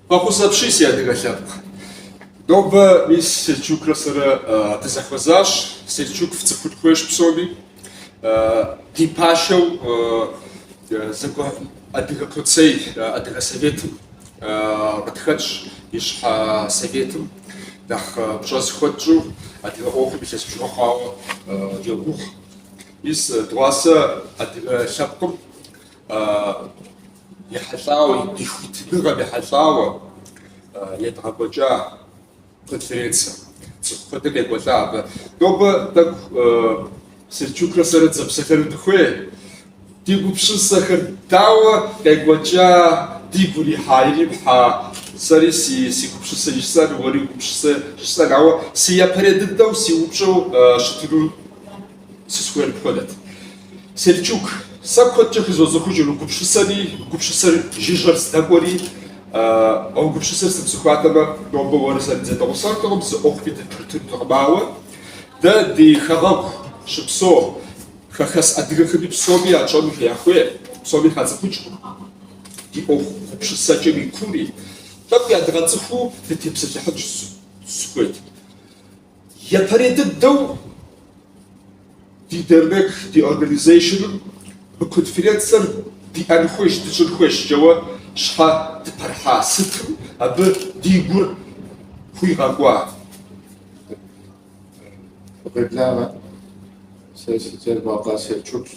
Фӏэхъус апщий, си адыгэ лъэпкъ. Нобэ мис Селчукрэ сэрэ дызэхуэзащ. Селчук фцӏыхун хуейщ псоми. Ди пашэу зэгуэр Адыгэ Куцей, Адыгэ Советым къытхэтщ, ищхьэ Советым нэхъ пщӏэ зыхуэтщӏу адыгэ ӏуэхум илъэс бжыгъэ хъуауэ йогугъу. Мис дыгъуасэ адыгэ лъэпкъым ехьэлӏауэ, ди хуитыныгъэм ехьэлӏауэ едгъэкӏуэкӏа конференцэ. Цӏыху куэдыр къекӏуэлӏа абы. Нобэ тӏэкӏу Селчукрэ сэрэ дызэпсэлъэну дыхуей. Ди гупсысэхэр дауэ къекӏуэкӏа, дигу ирихьа, иримыхьа, сэри си гупсысэ жысӏэн, уэри гупсысэ жысӏэн, ауэ си япэрей дыдэу си упщӏэу щытыну сызыхуейр мыпхуэдэт. Селчук, сэ куэдкӏэ хызоцӏыхукӏыр уи гупсысэри, гупсысэр жыжьэр здэкӏуэри, а уи гупсысэр сымыцӏыхуатэмэ, нобэ уэрэ сэрэ дызэдэгъусэнутэкъым, зы ӏуэхуми дыпэрытынутэкъым, ауэ дэ ди хэгъэгу щыпсэу хэхэс адыгэхэми псоми ятщӏэну яхуей, псоми хацӏыхукӏкъым ди ӏуэху гупсысэкӏэм и куури, тӏэкӏу ядгъэцӏыхуу дытепсэлъыхьын сыхуейт. Япэрей дыдэу ди dernek, ди организейшэным мы конференцэр диӏэн хуейщ, дыщӏын хуейщ, жэуэ щхьэ дыпэрыхьа, сытым абы ди гур хуигъэкӏуа? Фыкъеблагъэ. Сэ си цӏэр Вакъэ Селчукщ.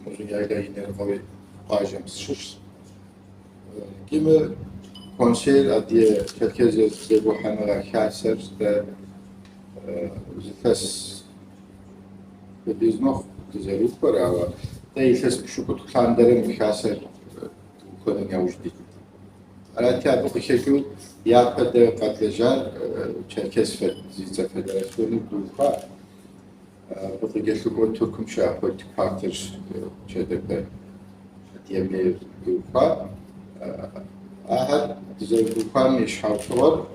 Узуняйла Инарыкъуей къуажэм сыщыщщ. Икӏи мы консейр Адыгэ Черкезия зэгухьэныгъэ хасэр дэ зы илъэс хуэдиз мэхъу дызэрыухуэр, ауэ дэ илъэс пщыкӏутху лъандэрэ мы хасэр дыухуэным яужь дитт. Арати, абы къыхэкӏыу япэ дэ къэдлэжьар Черкес Фед зи цӏэ федерасионыр дыухуа. Абы къыкӏэлъыкӏуэу Тыркум щыӏэ политик партэр ЧДП Адыгейр дыухуа. Ахэр дызэрыдухуам и щхьэусыгъуэр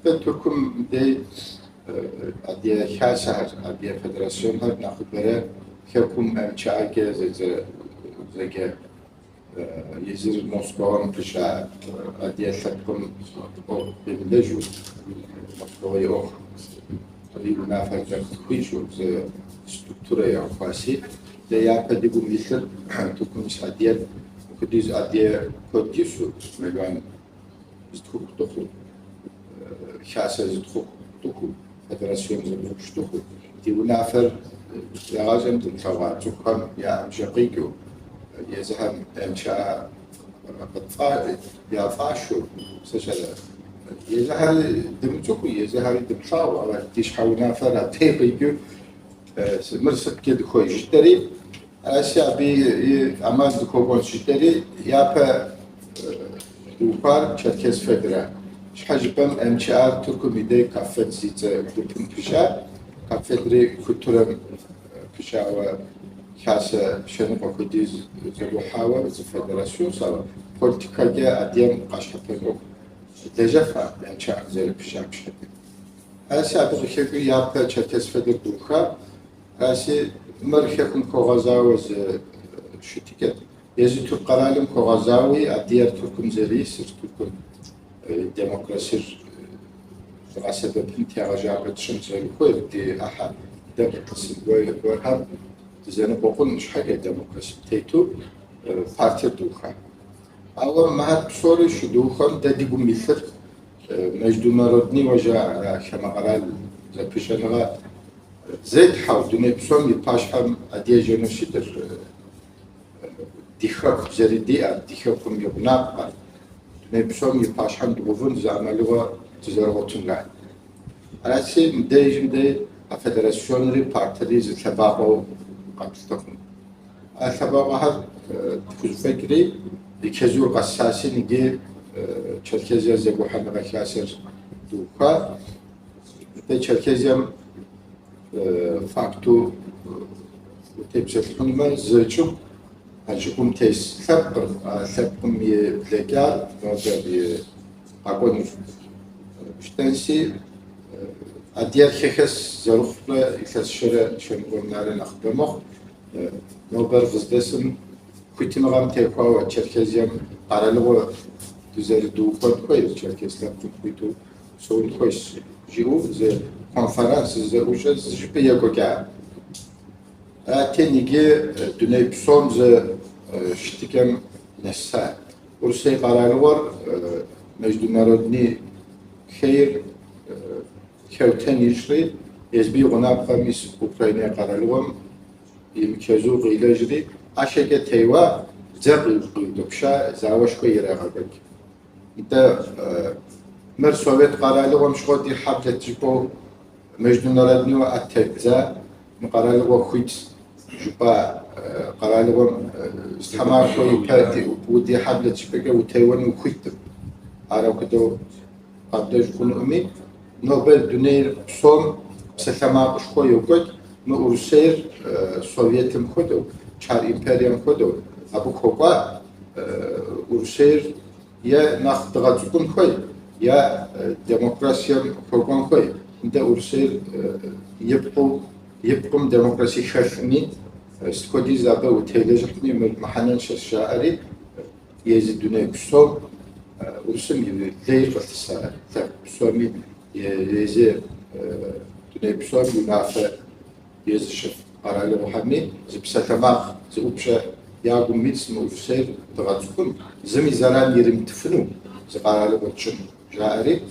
дэ Тыркум дей адыгэ хасэхэр, адыгэ федерасионхэр нэхъыбэрэ хэкум МЧА-кӏэ зэджэ Езыр Москвам пыщӏа адыгэ лъэпкъым ӏуэху къимылэжьу, Москва и ӏуэху и унафэр хуищӏу зы структурэ яухуаси, дэ япэ ди гум илъыр Тыркум ис адыгэр апхуэдиз адыгэ куэд ису, мелуан зытхух дыхъуу, хасэ зытхух дыхъуу, федерацион зыбгъупщӏ дыхъуу, ди унафэр егъащӏэм дымылъэгъуа цӏыхухэм я ӏэмыщӏэ къикӏыу, езыхэм МЧА яфӏащу, сэ сщӏэрэ, езыхэри дымыцӏыхуу, езыхэри дымылъагъуу, ауэ ди щхьэ унафэр абдей къикӏыу, мыр сыткӏэ дыхуей жытӏэри, Араси абы и ӏэмал дыхуэкӏуэнщ жытӏэри, япэ дыухуар Черкес Федра. Щхьэ жыпӏэм МЧА-р Тыркум и дей КАФФЕД зи цӏэ гупым пыщӏа, КАФФЕДри культурэм пыщӏауэ хасэ щэныкъуэ хуэдиз зэгухьауэ зы федерасионщ, ауэ политикэкӏэ адыгэм къащхьэпэн ӏуэху лэжьэфа МЧА-м зэрыпыщӏам щхьэкӏэ. Араси абы къыхэкӏыу япэ Черкес Федыр дыуха. Араси мыр хэкум хуэгъэзауэ зы щытыкӏэт. Езы Тырку къэралым хуэгъэзауи адыгэр Тыркум зэрисыр, Тыркум демокрасир дгъэсэбэпын тегъэжапӏэ тщӏын зэрыхуейр, ди ӏыхьэ дэ къытлъысын гуэрхэм дызэныкъуэкъун щхьэкӏэ демокрасим тету партиер дыуха. Ауэ мыхэр псори щыдухуэм дэ ди гум илъыр международныйуэ жаӏэ, хамэ къэрал зэпыщӏэныгъэ зетхьэу дуней псом и пащхьэм адыгэ женосидыр ди хэку зэрыдиӏэр, ди хэкум и гъунапкъэр, дуней псом и пащхьэм дгъэувын зы ӏэмалыгъуэ дызэрыгъуэтынра. Арати, мыбдежым дей а федерасионри партри зы лъэбакъуэу къэплъытэ хъуну. А лъэбакъуэхэр тхузэфӏэкӏри, и чэзур къэсаси, иджы Черкезия зэгухьэныгъэ хасэр дыухуа. Дэ Черкезием факту утепсэлъыхьынумэ, зы чӏыгу, а чӏыгум тес лъэпкъыр, а лъэпкъым и блэкӏар, нобэ и къэкӏуэнур жытӏэнси, адыгэр хэхэс зэрыхъурэ илъэс щэрэ щэныкъуэм нэрэ нэхъыбэ мэхъу. Нобэр къыздэсым хуитыныгъэм техуауэ Черкезием къэралыгъуэ дызэрыдухуэн хуейр, черкес лъэпкъым хуиту псэун хуейщ жиӏэу зы конференц, зы зэӏущӏэ зы щӏыпӏэ екӏуэкӏа. Арати, иджы дуней псом зы щытыкӏэм нэса. Урысей къэралыгъуэр международный хейр хэутэн ищӏри, езыми и гъунапкъэм ис Украинэ къэралыгъуэм имычэзу къилэжьри, ӏэщэкӏэ теуа, дзэ къиутӏыпща, зауэшхуэ ирагъэкӏуэкӏ. Нтӏэ, мыр Совет къэралыгъуэм щыгъуэ ди хьэблэт жыпӏэу международныйуэ ӏэ тебдза, мы къэралыгъуэ хуит жыпӏа къэралыгъуэм зы тхьэмахуэ ипэ уди хьэблэт жыпӏэкӏэ утеуэну ухуиткъым. Ар апхуэдэу къэблэжь хъунукъыми, нобэ дунейр псом псалъэмакъышхуэ йокӏуэкӏ, мы Урысейр Советым хуэдэу, Чар империем хуэдэу абы хуэкӏуа Урысейр е нэхъ дыгъэцӏыкӏун хуей, е демократием хуэкӏуэн хуей. Нтӏэ Урысейр и пкъыу, и пкъым демократие хэлъми, сыт хуэдиз абы утелэжьыхьми, мыр мыхьэнэншэщ жаӏэри, езы дуней псом Урысым и лейр къылъыса лъэпкъ псоми, езы дуней псом унафэ езыщӏыф къэралыгъуэхэми зы псалъэмакъ, зы упщӏэ я гум итщ мы Урысейр дыгъэцӏыкӏун, зыми зэран иримытыфыну зы къэралыгъуэ тщӏын, жаӏэри.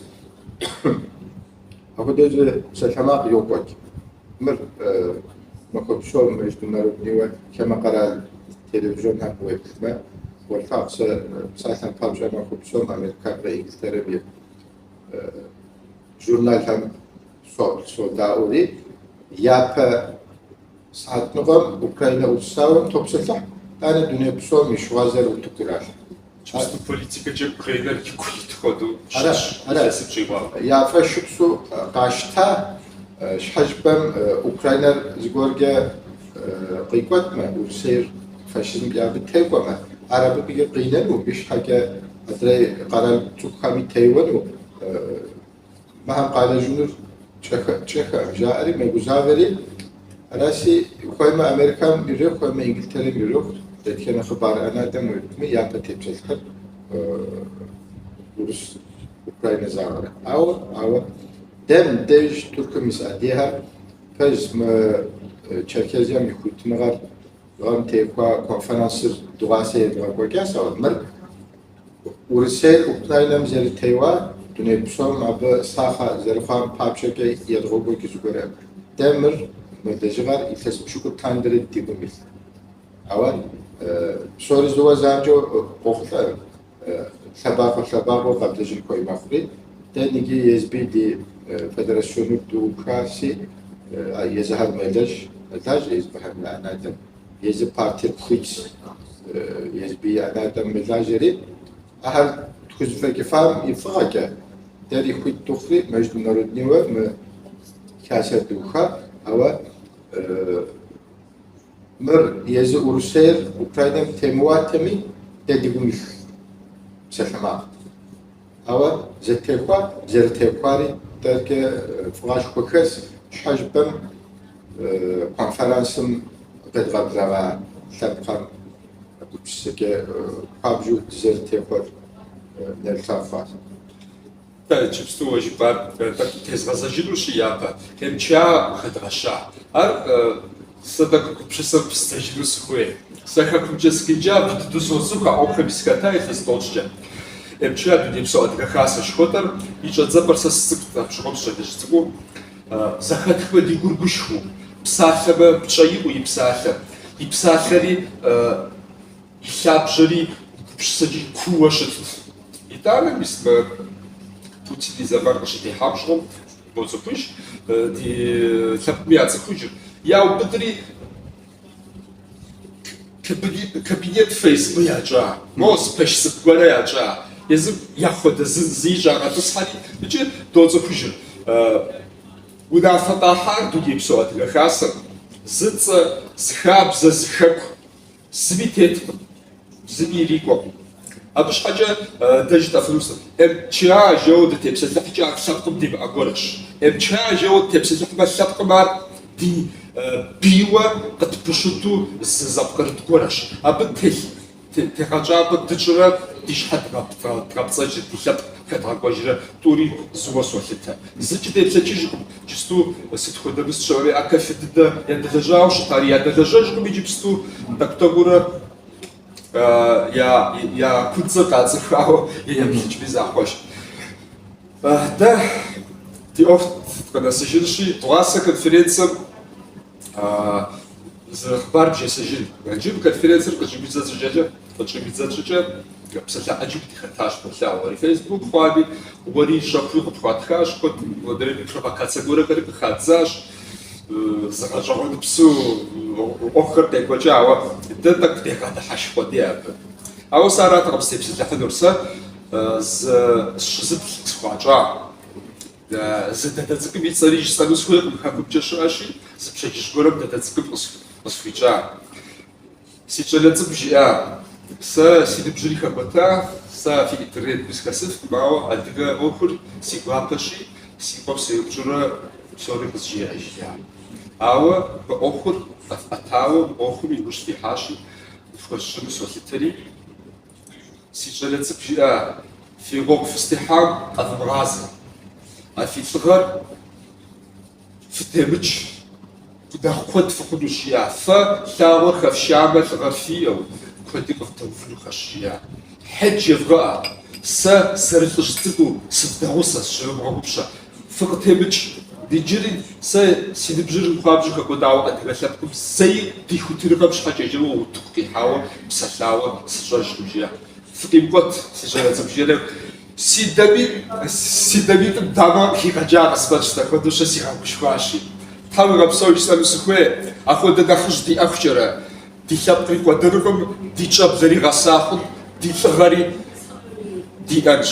Апхуэдэу зы псалъэмакъ йокӏуэкӏ. Мыр махуэ псом международныйуэ хамэ къэрал телевизионхэм уеплъмэ, уолъагъу сэ псалъэм папщӏэ махуэ псом Америкэмрэ Ингилтерэм и журналхэм соплъ, содаӏуэри, япэ сыхьэт ныкъуэм Украинэ-урыс зауэм топсэлъыхь, итӏанэ дуней псом и щыгъуазэр утыку иралъхьэ. Иджыпсту политикэкӏэ Украинэр ику ит хуэдэу Аращ, щытщ, аращ. илъэсым щӏигъуауэ. Я фӏэщыпсу къащта, щхьэ жыпӏэм Украинэр зыгуэркӏэ къикӏуэтмэ, Урысейр фашизмкӏэ абы текӏуэмэ, ар абы къинэну, и щхьэкӏэ адрей къэрал цӏыкӏухэми теуэну, мыхэм къалэжьынур тщӏэхэӏым жаӏэри, мэгузавэри. Араси, хуеймэ Америкэм ирехъу, хуеймэ Ингилтерэм ирехъу, дэтхэнэ хъыбар ӏэнатӏэм уеплъми, япэ тепсэлъыхьыр урыс Украинэ зауэра. Ауэ, ауэ, дэ мыбдеж Тыркум ис адыгэхэр пэжщ мы Черкезием и хуитыныгъэр гъэм техуа конференсыр дыгъуасэ едгъэкӏуэкӏащ, ауэ мыр Урысейр Украинэм зэрытеуа, дуней псом абы сахъэ зэрыхъуам папщӏэкӏэ едгъэкӏуэкӏыу зыгуэрым. Дэ мыр, мы лэжьыгъэр илъэс пщыкӏутӏ лъандэрэ ди гум илъ. Ауэ псори зыуэ занщӏэу къохъулӏэ, лъэбакъуэ-лъэбакъуэу къэблэжьын хуей мэхъури, дэ ныджы езыби ди федерасионыр дыухаси, езыхэр мэлэжь, мэлажьэ езыбыхэм я ӏэнатӏэм. Езы партиер хуитщ, езыби и ӏэнатӏэм мэлажьэри, ахэр тхузэфӏэкӏыфам и фӏыгъэкӏэ, дэри хуит дыхъури, международныйуэ мы хасэр дыуха, ауэ мыр езы Урысейр Украинэм темыуатэми, дэ ди гум илъ псалъэмакът. Ауэ зэтехуа, зэрытехуари дэркӏэ фӏыгъэшхуэ хэлъщ, щхьэ жыпӏэм конференсым къедгъэблэгъа лъэпкъхэм гупсысэкӏэ хуабжьу дызэрытехуэр нэрылъагъу хъуащ. Дэ иджыпсту уэ жыпӏар тӏэкӏу тезгъэзэжынущи япэ, МЧА къыхэдгъэща. Ар сэ тӏэкӏу гупсысэм пысцэжыну сыхуей. Сэ хэкумкӏэ сыкъикӏа, фӏы дыдэу соцӏыху, а ӏуэхухэми сыхэта илъэс тӏощӏкӏэ. МЧА Дунейпсо Адыгэ Хасэ жыхуэтӏэр и щӏэдзэпӏэр сэ сыцӏыкӏут, апщыгъуэм сыщӏалэжь цӏыкӏуу. Зэхэтхмэ ди гур гушхуэу, псалъэмэ пщӏэ иӏэу и псалъэр. И псалъэри и лъабжьэри гупсысэкӏи кууэ щытт. Итӏанэ мис мы Путин и зэман къыщытехьам щыгъуэм боцӏыхуж, ди лъэпкъми яцӏыхужыр. Яубыдри кабинет ФСБ ячӏа, мо зы пэш цӏыкӏу гуэрэ ячӏа, езым яхуэдэ зыи щӏагъэтӏысхьэри, иджы доцӏыхужыр. Унафэ къахьар Дунейпсо Адыгэ Хасэм, зы цӏэ, зы хабзэ, зы хэку зыми теткъым, зыми ирикӏуэкъым. Абы щхьэкӏэ дэ жытӏэфыну сыт? МЧА жэуэ дытепсэлъыхькӏэ ар лъэпкъым димыӏэ гуэрщ. МЧА жэуэ дытепсэлъыхьмэ лъэпкъым ар ди бийуэ къытпыщыту зы зэпкърыт гуэрщ. Абы телъ тегъэщӏапӏэ дытщӏрэ ди щхьэ дгъэпцӏэжрэ ди лъэпкъ хэдгъэкӏуэжрэ тӏури зыуэ солъытэ. Зыкӏи деплъэкӏыжкъым иджыпсту сыт хуэдэ мыст щыӏэри, а КАФФЕД дыдэ ядэлэжьауэ щытари ядэлэжьэжкъым иджыпсту, тӏэкӏу-тӏэкӏуурэ я куцӏыр къацӏыхуауэ я еплъыкӏми захъуэж. Дэ ди ӏуэху къынэсыжынщи, дыгъуасэ конференцэм зы хъыбар бжесӏэжын. Иджы мы конференцэр къыщӏимыдзэ щӏыкӏэкӏэ, къыщӏимыдзэ щӏыкӏэ псалъэ ӏэджи дыхэтащ болъагъу. Уэри Фейсбук хъуами, уэри щэхуи къыпхуатхащ, куэд адрейми провокацэ гуэрхэри къыхадзащ, зы гъэщӏэгъуэныпсу ӏуэхухэр къекӏуэкӏа, ауэ дэ тӏэкӏу дегъэдыхьэшх къудей абы. Ауэ сэ аратэкъым сытепсэлъыхьынур, сэ зы сщызыплъ къысхуащӏа. Зы дадэ цӏыкӏум и цӏэри жысӏэну сыхуейкъым, хэкумкӏэ щыӏэщи, зы пщэдджыжь гуэрым дадэ цӏыкӏум къысхуищӏа. Си щӏалэ цӏыкӏу жиӏа, сэ си ныбжьри хэкӏуэта, сэ фи интернетми сыхэсыфкъым, ауэ адыгэ ӏуэхур си гуапэщи, си къуэм сеупщӏурэ псори къызжеӏэ, жиӏа. Ауэ мы ӏуэхур къэфӏэтауэ, мы ӏуэхум и ужь фихьащи, ныфхуэсщӏыну солъытэри, Си щӏалэ цӏыкӏу жиӏа, фи гъуэгу фызытехьам къэвмыгъазэ. А фи лӏыгъэр фытемыкӏ, нэхъ куэд фыхъунущ, жиӏа. Фэ лъагъуэр хэфшамэ, лӏыгъэр фиӏэу, куэди къывдэувынухэщ, жиӏа. Хьет жевгъыӏэ, сэ сэрылӏыжь цӏыкӏуу сывдэгъусэщ, зыщывмыгъэгъупщэ. Фыкъытемыкӏ. Иджыри сэ си ныбжьыр хуабжьу хэкӏуэдауэ адыгэ лъэпкъым зэи ди хуитыныгъэм щхьэкӏэ жэуэ утыку къихьауэ псэлъауэ сыщӏэжкъым, жиӏа. Фыкъимыкӏуэт, си щӏалэ цӏыкӏу, жиӏэри, си си дамитӏым дамэ къыхигъэкӏа къысфӏэщӏт, апхуэдэу щэ сигъэгушхуащи. Тхьэм уигъэпсэу жысӏэну сыхуей, апхуэдэ нэхъыжь диӏэхукӏэрэ, ди лъэпкъри кӏуэдынукъым, ди щӏэблэри гъэса хъун, ди лӏыгъэри диӏэнщ.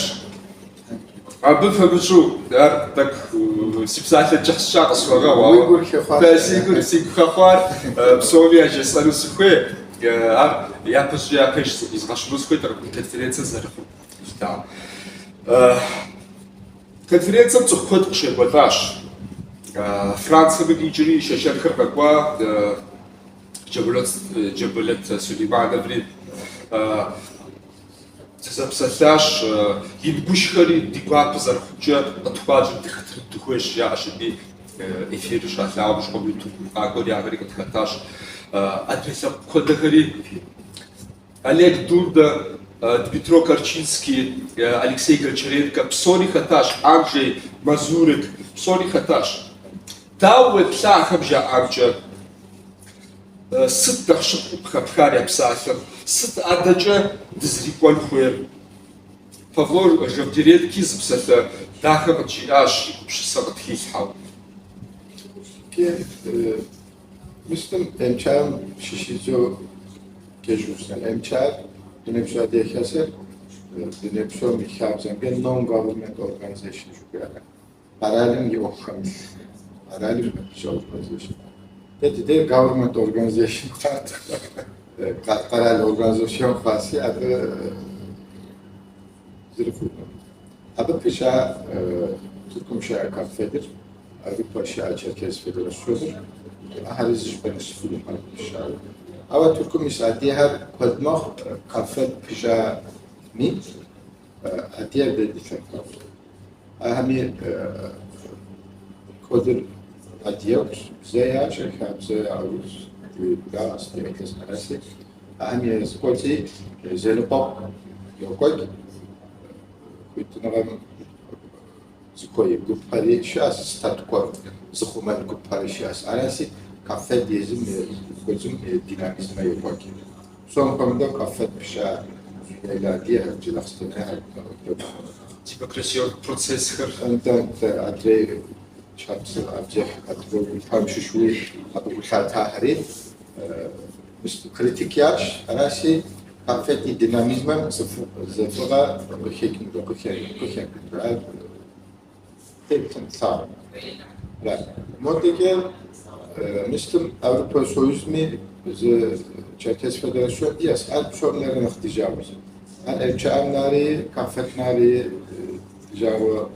Абы пэмыщӏу ар тӏэкӏу си псалъэ кӏыхь сщӏа къысхуэгъэгъу, ауэ Уи гур хэхъуащ. Си гур сигу хэхъуар псоми яжесӏэну сыхуей. Ар япэ щӏыкӏэ япэ изгъэщыну сыхуейтэкъым ди конференцэр зэрыхъум елъытауэ. Конференцэм цӏыху куэд къыщекӏуэлӏащ. Францием къикӏри шэшэнхэр къэкӏуа, Джаболэт Сулеймановри. Дызэпсэлъащ, ингушхэри ди гуапэ зэрыхъукӏэ къытхуащӏым дыхэтыну дыхуейщ, жаӏэщ аби эфирыр щалъагъум щыгъуэм ютубым къакӏуэри ахэри къытхэтащ. Адрей лъэпкъ куэдэхэри Олег Дунда, Дмитро Корчинский, Алексей Гончаренко псори хэтащ, Анджей Мазурик псори хэтащ. Дауэ уеплъа ахэм жаӏамкӏэ? Сыт нэхъ щыпкъэу къыхэпхар я псалъэм? Сыт адэкӏэ дызрикӏуэн хуейр? Павло Жавдиренки зы псалъэ дахэ къыджиӏащ, и гупсысэ къытхилъхьэу. Мыстым МЧА-м щыщыдзэу кӏэщӏу жысӏэн. МЧА-р Дунейпсо Адыгэ Хасэр дуней псом и хабзэмкӏэ non-government organization жыхуиӏэр. Къэралым и ӏуэху хэмылъ, къэралым хэмылъ organization. Дэ ди дей government organization хъуат, къэрал организацион хъуаси, абы зыри хъунукъым. Абы пыщӏа Тыркум щыӏэ КАФФЕДыр, Европэ щыӏэ Черкес Федерасионыр, ахэри зыщӏыпӏэ нэсыфынукъым абы пыщӏауэ. Ауэ Тыркум ис адыгэхэр куэд мэхъу, КАФФЕД пыщӏами, адыгэр дэ ди лъэпкъэгъу. Ахэми куэдыр адыгэгущ, бзэ ящӏэ, хабзэ яӏурылъщ, ди благъэщ, ди ӏыхьлыщ араси. Ахэм я зэкӏуэкӏи зэныкъуэкъу йокӏуэкӏ, хуитыныгъэм зыхуей гупхэри щыӏэщ, статукор зыхъумэн гупхэри щыӏэщ. Араси КАФФЕД езым кӏуэцӏым динамизмэ йокӏуэкӏ. Псом хуэмыдэу КАФФЕД пыщӏа Узуняйлэ адыгэхэр, Джылахъстэнейхэр. Демократион процессхэр. Нтӏэ, нтӏэ, адрей шапсыгъ, абдзэх адыгэ гупхэм щыщуи абы гу лъатахэри критик ящӏ. Араси КАФФЕД и динамизмэм зэфӏыгъэ къыхекӏынурэ, къыхекӏынурэ. Ар теплъэм тлъагъу. Модэкӏэ мыстым Европэ Союзми зы Черкес Федерацион диӏэщ, ар псом нэрэ нэхъ ди жагъуэщ. Ар МЧА-м нари, КАФФЕД нари ди жагъуэ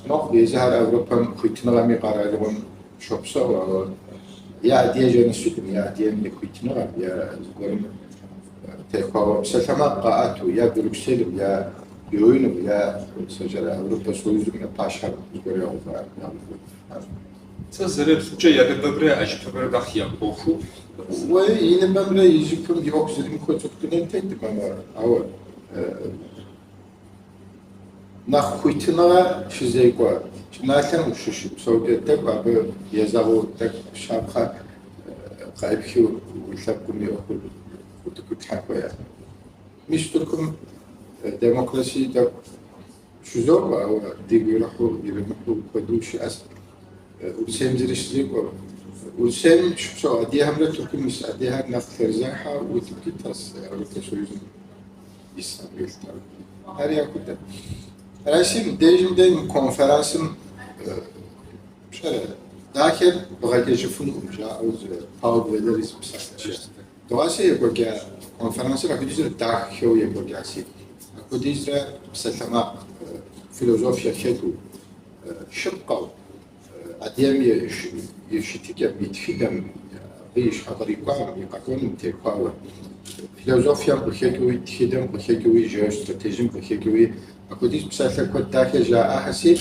мэхъу, езыхэр Европэм хуитыныгъэм и къэралыгъуэм щопсэу, ауэ я адыгэ геноцидым, я адыгэм и хуитыныгъэм, я зыгуэрым. Техуауэ псалъэмакъ къаӏэту, я Брюсселым, я ЮН-м, я сощӏэрэ Европэ Союзым я пащхьэм зыгуэр ягъэува. Сэ зэреплъымкӏэ, я ныбэмрэ я жыпымрэ нэхъ я ӏуэхуу. Уэ и ныбэмрэ и жыпым и ӏуэху зэримыхуэ цӏыху дунейм тетым, ауэ нэхъ хуитыныгъэ щызекӏуэ щӏыналъэм ущыщыпсэукӏэ тӏэкӏу абы езэгъыу тӏэкӏу щапхъэ къайпхыу уи лъэпкъым и ӏуэхур утыку иплъхьэн хуея. Мис Тыркум демокраси тӏэкӏу щызокӏуэ, ауэ дигу ирихьу иримыхьу куэду щыӏэс. Урысейм зыри щызекӏуэ. Урысейм щыпсэу адыгэхэмрэ Тыркум ис адыгэхэр нэхъ лъэрызехьэ утыку итэс Европэ Союзым ис абы елъытауэ. Ари апхуэдэ. Аращи, мыбдежым дэ мы конференсым пщӏэрэ, дахэр бгъэкӏэщӏыфынукъым жаӏэу зы Паул Валерий зы псалъэ щыӏэщ. Дыгъуасэ екӏуэкӏа конференсыр апхуэдизрэ дахэу екӏуэкӏаси, апхуэдизрэ псалъэмакъ философие хэлъу, щыпкъэу, адыгэм и щытыкӏэм, и тхыдэм, абы и щхьэ кърикӏуам, и къэкӏуэнум техуауэ, философием къыхэкӏыуи, тхыдэм къыхэкӏыуи, геостратегием къыхэкӏыуи, апхуэдиз псалъэ куэд дахэ жаӏахэси,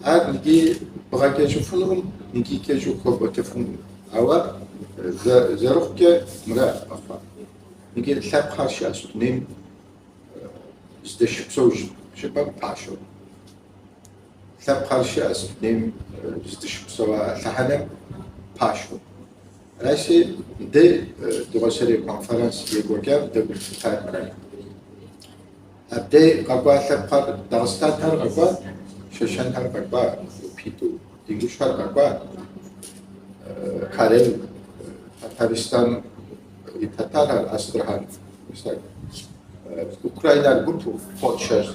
ар икӏи бгъэкӏэщӏыфынукъым, икӏи кӏэщӏу хуэпӏуэтэфынукъым. Ауэ зэрыхъукӏэ мыра къэхъуар. Икӏи лъэпкъхэр щыӏэщ дунейм здэщыпсэу щӏыпӏэм пашэу. Лъэпкъхэр щыӏэщ дунейм зыдыщыпсэуа лъэхъэнэм пашэу. Аращи, дэ дыгъуасэрей конференс екӏуэкӏам дэ гу лъыттар мыра. Абдей къэкӏуа лъэпкъхэр, дагъыстанхэр къэкӏуа, шэшэнхэр къэкӏуа, гупитӏу, ингушхэр къэкӏуа, Карел, Татаристан и татархэр, Астрахань, Украинэр гупу, Польшэр,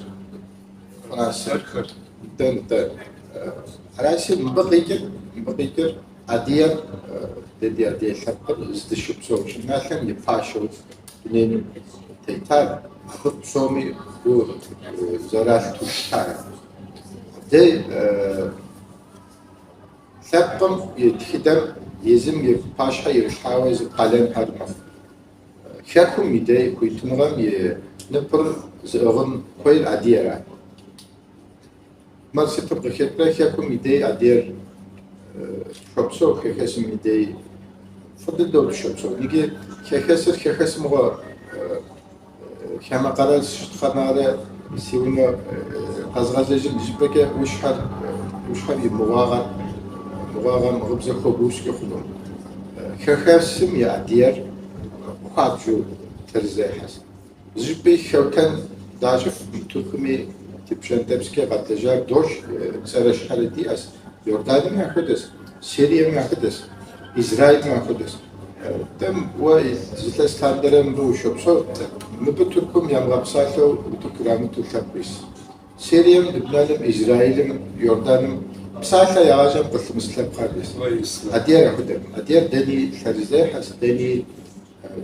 Франциер, дэ. Аращи, мыбы къикӏыр адыгэр, дэ ди адыгэ лъэпкъыр зыдыщыпсэу щӏыналъэм и пашэу дунейм тетар, абы псоми гу зэралъыту щытар. Дэ лъэпкъым и тхыдэм езым и пащхьэ ирилъхьауэ зы къалэнхэр мэхъу. Хэкум и дей хуитыныгъэм и ныпыр зыӏыгъын хуейр адыгэра. Мыр сытым къыхэкӏрэ хэкум и дей адыгэр щопсэу, хэхэсым и дей фӏы дыдэу щопсэу. Иджы хэхэсыр хэхэс мыгъуэ хамэ къэрал сыщытхъэнарэ си унэ къэзгъэзэжын жыпӏэкӏэ уи щхьэр и мыгъуагъэр, мыгъуагъэм гъыбзэ хуэбупскӏэ хъуну. Хэхэсым и адыгэр хуабжьу лъэрызехьэщ. Зыщӏыпӏи хэутэн дащӏыфкъым, Тыркуми ди пщӏэнтӏэпскӏэ къэдлэжьар дошх, цӏэрэ щхьэрэ диӏэщ. Иорданиеми апхуэдэщ, Сириеми апхуэдэщ, Израилми апхуэдэщ. Дэ уэ зы илъэс лъандэрэ мыбы ущопсэу, мыбы Тыркум ямыгъэпсалъэу утыку ирамыту лъэпкъ ис. Сирием, Лубнаным, Израилым, Иорданым псалъэ я гъащӏэм къылъымыс лъэпкъхэр ис. Адыгэр апхуэдэкъым. Адыгэр дэни лъэрызехьэщ, дэни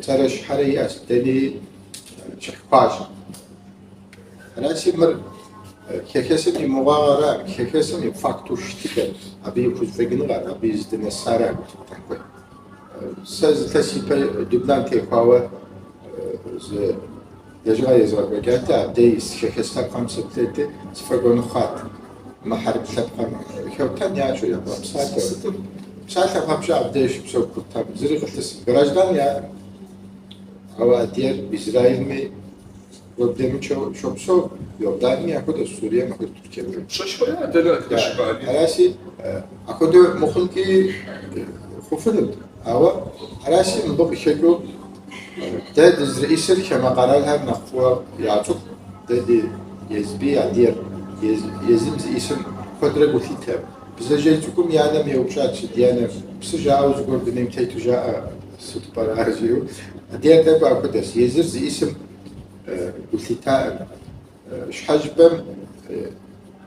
цӏэрэ щхьэрэ иӏэщ, дэни щӏыхь хуащӏ. Аращи, мыр хэхэсым и мыгъуагъэра, хэхэсым и факту щытыкӏэр, абы и хузэфӏэкӏыныгъэр, абы и здынэсара гу лъыптэн хуей. Сэ зы илъэс ипэ Лубнан техуауэ зы лэжьыгъэ езгъэкӏуэкӏати, абдей ис хэхэс лъэпкъхэм сеплъети, сфӏэгуэныхь хъуат. Мы хьэрып лъэпкъхэм хэутэн ящӏу ябгъэпсалъэу. Сытым псалъэ папщӏэ абдей щыпсэу курдхэм зыри къылъысым. Граждан яӏэкъым. Ауэ адыгэр Израилми проблемыншэу щопсэу, Иорданми апхуэдэщ, Сурием апхуэдэу, Туркием. Пщӏэшхуэ яӏэ дэнэ адыгэ щымыӏэми. Аращи, апхуэдэу мыхъункӏи хъуфынут. Ауэ аращи, мыбы къыхэкӏыу дэ дызэрыӏисыр хамэ къэралхэр нэхъ фӏыуэ яцӏыху, дэ ди езби адыгэр езым зиӏисым куэдрэ гу лъитэм. Бдзэжьей цӏыкӏум и анэм еупщӏат, си ди анэ, псы жаӏэу зыгуэр дунейм тету жаӏэ, сыт пӏэрэ ар жиӏэу. Адыгэр тӏэкӏу апхуэдэщ, езыр зиӏисым гу лъитаӏым. Щхьэ жыпӏэм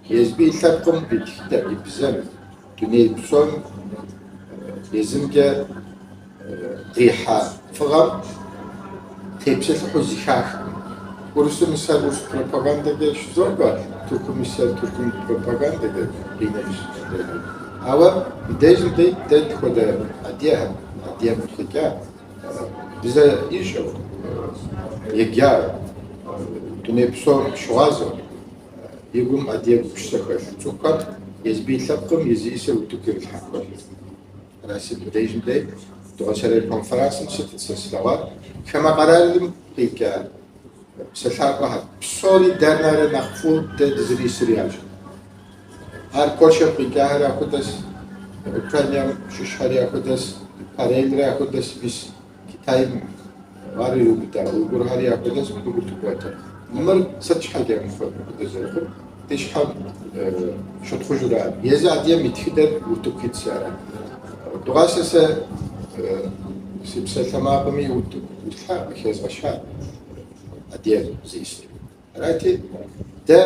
езби и лъэпкъым и тхыдэм, и бзэм, дуней псом езымкӏэ къихьа фӏыгъэм тепсэлъыхьу зэхахкъым. Урысым исхэр урыс пропагандэкӏэ щызокӏуэ, Тыркум исхэр Тыркум пропагандэкӏэ къинэмыщӏ. Ауэ мыбдежым дэ дэ тхуэдэ адыгэхэм, адыгэм къыхэкӏа бзэ ищӏэу. еджа, дуней псом щыгъуазэу, и гум адыгэ гупсысэ хэлъ цӏыхухэм езы и лъэпкъым и зиӏисыр утыку ирилъхьэн хуейщ. Аращи, мыбдежым дей дыгъуасэрей конференсым сытыт сэ слъэгъуар? Хамэ къэралым къикӏа псэлъакӏуэхэр псори дэ нэрэ нэхъ фӏыуэ дэ дызэрисыр ящӏэ. Ар Польшэм къикӏахэр яхуэдэс, Украинэм щыщхэри яхуэдэс, Карелри яхуэдэс, мис Китайм ар иубыда уйгурхэри яхуэдэс, мыбы гу лъыботэ. Мыр сыт щхьэкӏэ мыпхуэдэ зэрыхъур? Ди щхьэм щытхъужура? Езы адыгэм и тхыдэр утыку итщ ара? Дыгъуасэ сэ си псалъэмакъыми утыку ислъхьа, къыхэзгъэща адыгэр зиӏисыр. Арати, дэ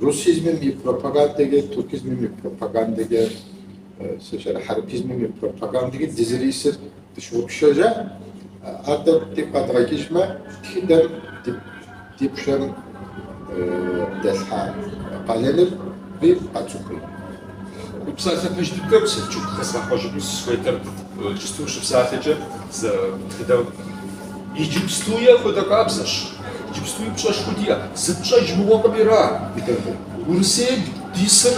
русизмым и пропагандэкӏэ, туркизмым и пропагандэкӏэ, сыщӏэрэ хьэрыпизмым и пропагандэкӏэ дызэрисыр дыщыгъупщэжа, ар тӏэкӏу дигу къэдгъэкӏыжмэ, тхыдэм ди пщэм дэлъхьа къалэныр къэтцӏыхун. Уи псалъэ пэж дыдэм Селчук хэзгъэхъуэжыну сызыхуейтэр иджыпсту щыпсалъэкӏэ зы тхыдэм иджыпстуи апхуэдэ къабзэщ. Иджыпстуи пщӏэшхуэ диӏэ, зытщӏэж мыгъуэкъымира. Урысейм дисыр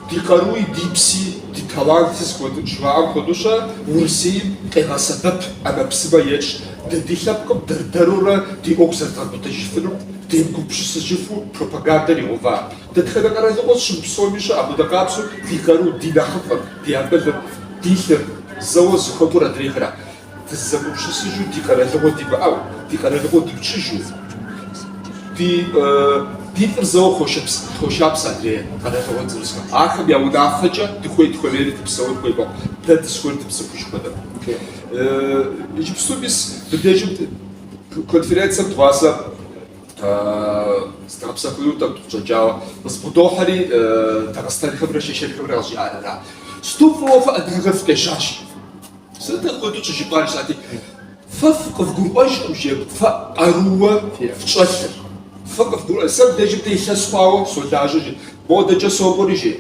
ди къаруи, ди пси, ди таланти зыхуэдэ жыхуаӏэм хуэдэу-щэ, Урысейм къегъэсэбэп ӏэмэпсымэ ещӏ. Дэ ди лъэпкъым дэр-дэрурэ ди ӏуэху зэрыдгъэкӏуэтэжыфынум демыгупсысыжыфу пропагандэр игъэува. Дэтхэнэ къэралыгъуэ щымыпсэуми щэ апхуэдэ къабзэу ди къару, ди нэхъыфӏыр, ди акъылыр, ди лъыр зэуэ зыхуэкӏуэр адрейхэра. Дызэгупсысыжу ди къэралыгъуэ димыӏэу, ди къэралыгъуэ дымычыжу, ди ди фӏыр зэуэ хошапсэ адрей къэралыгъуэ зэрысхэм. Ахэм я унафэкӏэ дыхуей дыхуэмейри дыпсэун хуей мэхъу, дэ дызыхуейр дымыцӏыхуж хуэдэ. Иджыпсту мис мыбдежым конференцэм дыгъуасэ зыдгъэпсэхуну тӏэкӏу дыкъыщӏэкӏауэ къызбгъэдохьэри дагъыстэнхэмрэ шэшэнхэмрэ къызжиӏар ара. Сыту фӏыуэ фэ адыгэхэр фыкъежьащ. Сыт апхуэдэу щӏыжыпӏар жысӏати, фэ къывгурыӏуэжкъым, жи, фэ къарууэ фщӏэлъыр. Фэ къывгурыӏуэ, сэ мыбдежым дэ илъэс хъуауэ солажьэ, жи, модэкӏэ сокӏуэри, жи,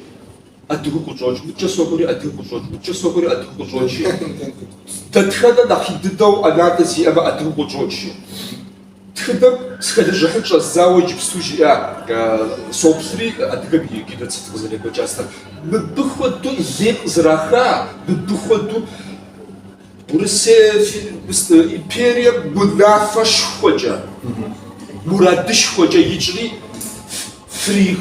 адыгэу къыщӏокӏ, мыдкӏэ сокӏуэри адыгэу къыщӏокӏ, мыдкӏэ сокӏуэри адыгэу къыщӏокӏ, жи. Дэтхэнэ нэхъ ин дыдэу ӏэнатӏэ зиӏэмэ адыгэу къыщӏокӏ, жи. Тхыдэм сыхэлэжьыхьын щӏэздзауэ иджыпсту жиӏа соплъри адыгэм и геноцид къызэрекӏуэкӏа сытыр. Мыбы хуэдэу лей къызэраха, мыбы хуэдэу Урысей империем унафэшхуэкӏэ, мурадышхуэкӏэ ищӏри фри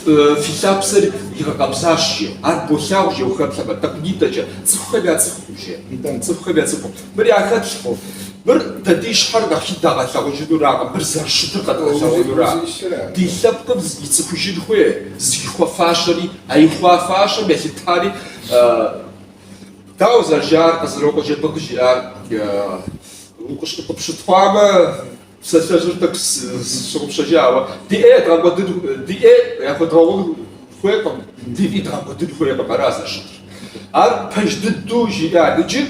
фи лъапсэр игъэкъэбзащ, жи. Ар болъагъу, жи, ухэплъэмэ, тӏэкӏунитӏэкӏэ. Цӏыхухэм яцӏыхукъым, жи. Цӏыхухэм яцӏыхукъым. Мыр яхэтлъхьэу, мыр дэ ди щхьэр нэхъ ин дагъэлъагъужынуракъым, мыр зэрыщытыр къэдгъэлъэгъуэнура. Ди лъэпкъым ицӏыхужын хуей, зыхуэфащэри, а и хуэфащэм елъытари, дауэ зэрыжаӏар, Къэзанокъуэ Жэбагъы жиӏар, укъыпщытхъуамэ, Псалъэжьыр тӏэкӏу сщыгъупщэжа, ауэ ди ӏей ядгъэкӏуэдын, ди ӏей яхуэдгъэгъун хуейкъым, ди фӏи дгъэкӏуэдын хуейкъым, ара зэрыщытыр. Ар пэж дыдэу жиӏа. Иджы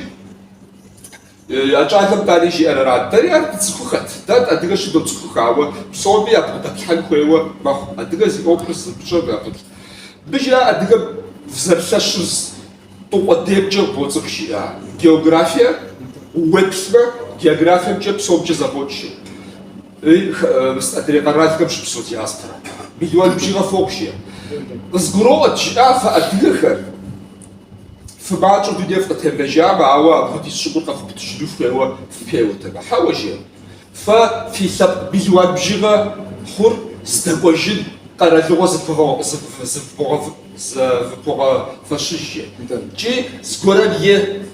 а кӏалэм тӏани жиӏэр ара. Дэри ар дыцӏыхухэт, дэ адыгэ щыдоцӏыхухэ, ауэ псоми ябгъэдэплъхьэн хуейуэ мэхъу. Адыгэ зи ӏуэхур зыпщӏэр ябгъэдэплъхьэн. Мыбы жиӏа адыгэм зэрылъэщыр Тӏу къудеймкӏэ боцӏыху жиӏа. Географие уеплъмэ, географиемкӏэ псомкӏэ зэфӏокӏ жи. Адрей къэралхэм щыпсэу диаспорэ. Миллион бжыгъэ фохъу жиӏэ. Къызгуроӏуэт жиӏа фэ адыгэхэр. Фымащӏэу дуней фыкъытемынэжамэ, ауэ апхуэдиз щӏыгур къэфубыдыжыну фыхуейуэ фыпеуэтэмэ. Хьэуэ жиӏэ. Фэ фи лъэпкъ миллион бжыгъэ хъур здэкӏуэжын къэралыгъуэ зывогъэфэщыж, жи. Икӏи зыгуэрым е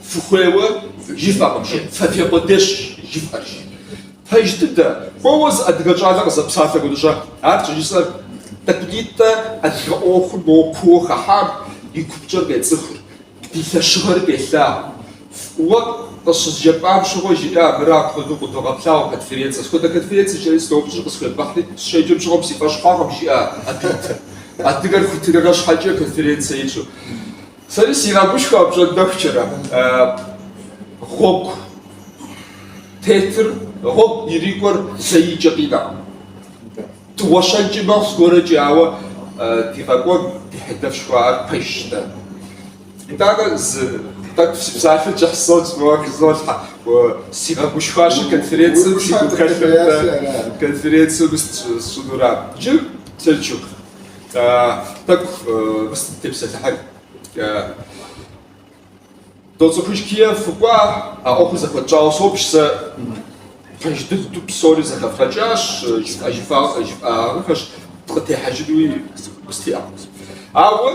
фыхуейуэ жыфӏэкъым, жи, фэ фей къудейщ жыфӏэр, жи. Пэж дыдэ, моуэ зы адыгэ щӏалэ къызэпсалъэ хуэдэщӏэ, ар щӏыжысӏэр тӏэкӏунитӏэ адыгэ ӏуэхум моуэ кууэ хыхьам и купщӏэр къецӏыхур. Ди лъэщыгъэри къелъагъу. Уэ къыщызжепӏам щыгъуэ жиӏа, мыра апхуэдэу къыдогъэблъагъуэ конференцэ. Сыт хуэдэ конференцэ жиӏэри сыноупщӏри къысхуебгъэхьри, сыщеджэм щыгъуэм си фӏэщ хъуакъым, жиӏа абы итыр. Адыгэр хуитыныгъэ щхьэкӏэ конференцэ ищӏу. Сэри сигъэгушхуэ апщӏондэхукӏэрэ. Гъуэгу тетыр, гъуэгу ирикӏуэр зэи и кӏэ къинэкъым. Дыгъуэщэнкӏи мэхъу зыгуэрэкӏи, ауэ ди къэкӏуэн, ди хьэдэф жыхуаӏэр пэжщ дэ. Итӏанэ зы тӏэкӏу си псалъэр кӏыхь сощӏ, моуэ хызолъхьэ. Сигъэгушхуащи конференцэм си гухэлъыр конференцэм сщӏынура. Иджы Сельчук, тӏэкӏу тепсэлъыхьын. Доцӏыхуж Киев фыкӏуа, а ӏуэхур зэхуэтщӏауэ собж сэ. Пэж дыдэу псори зэхэвгъэкӏащ, жыфӏагъэхэщ, дыкъытехьэжынуи устиӏэкъым. Ауэ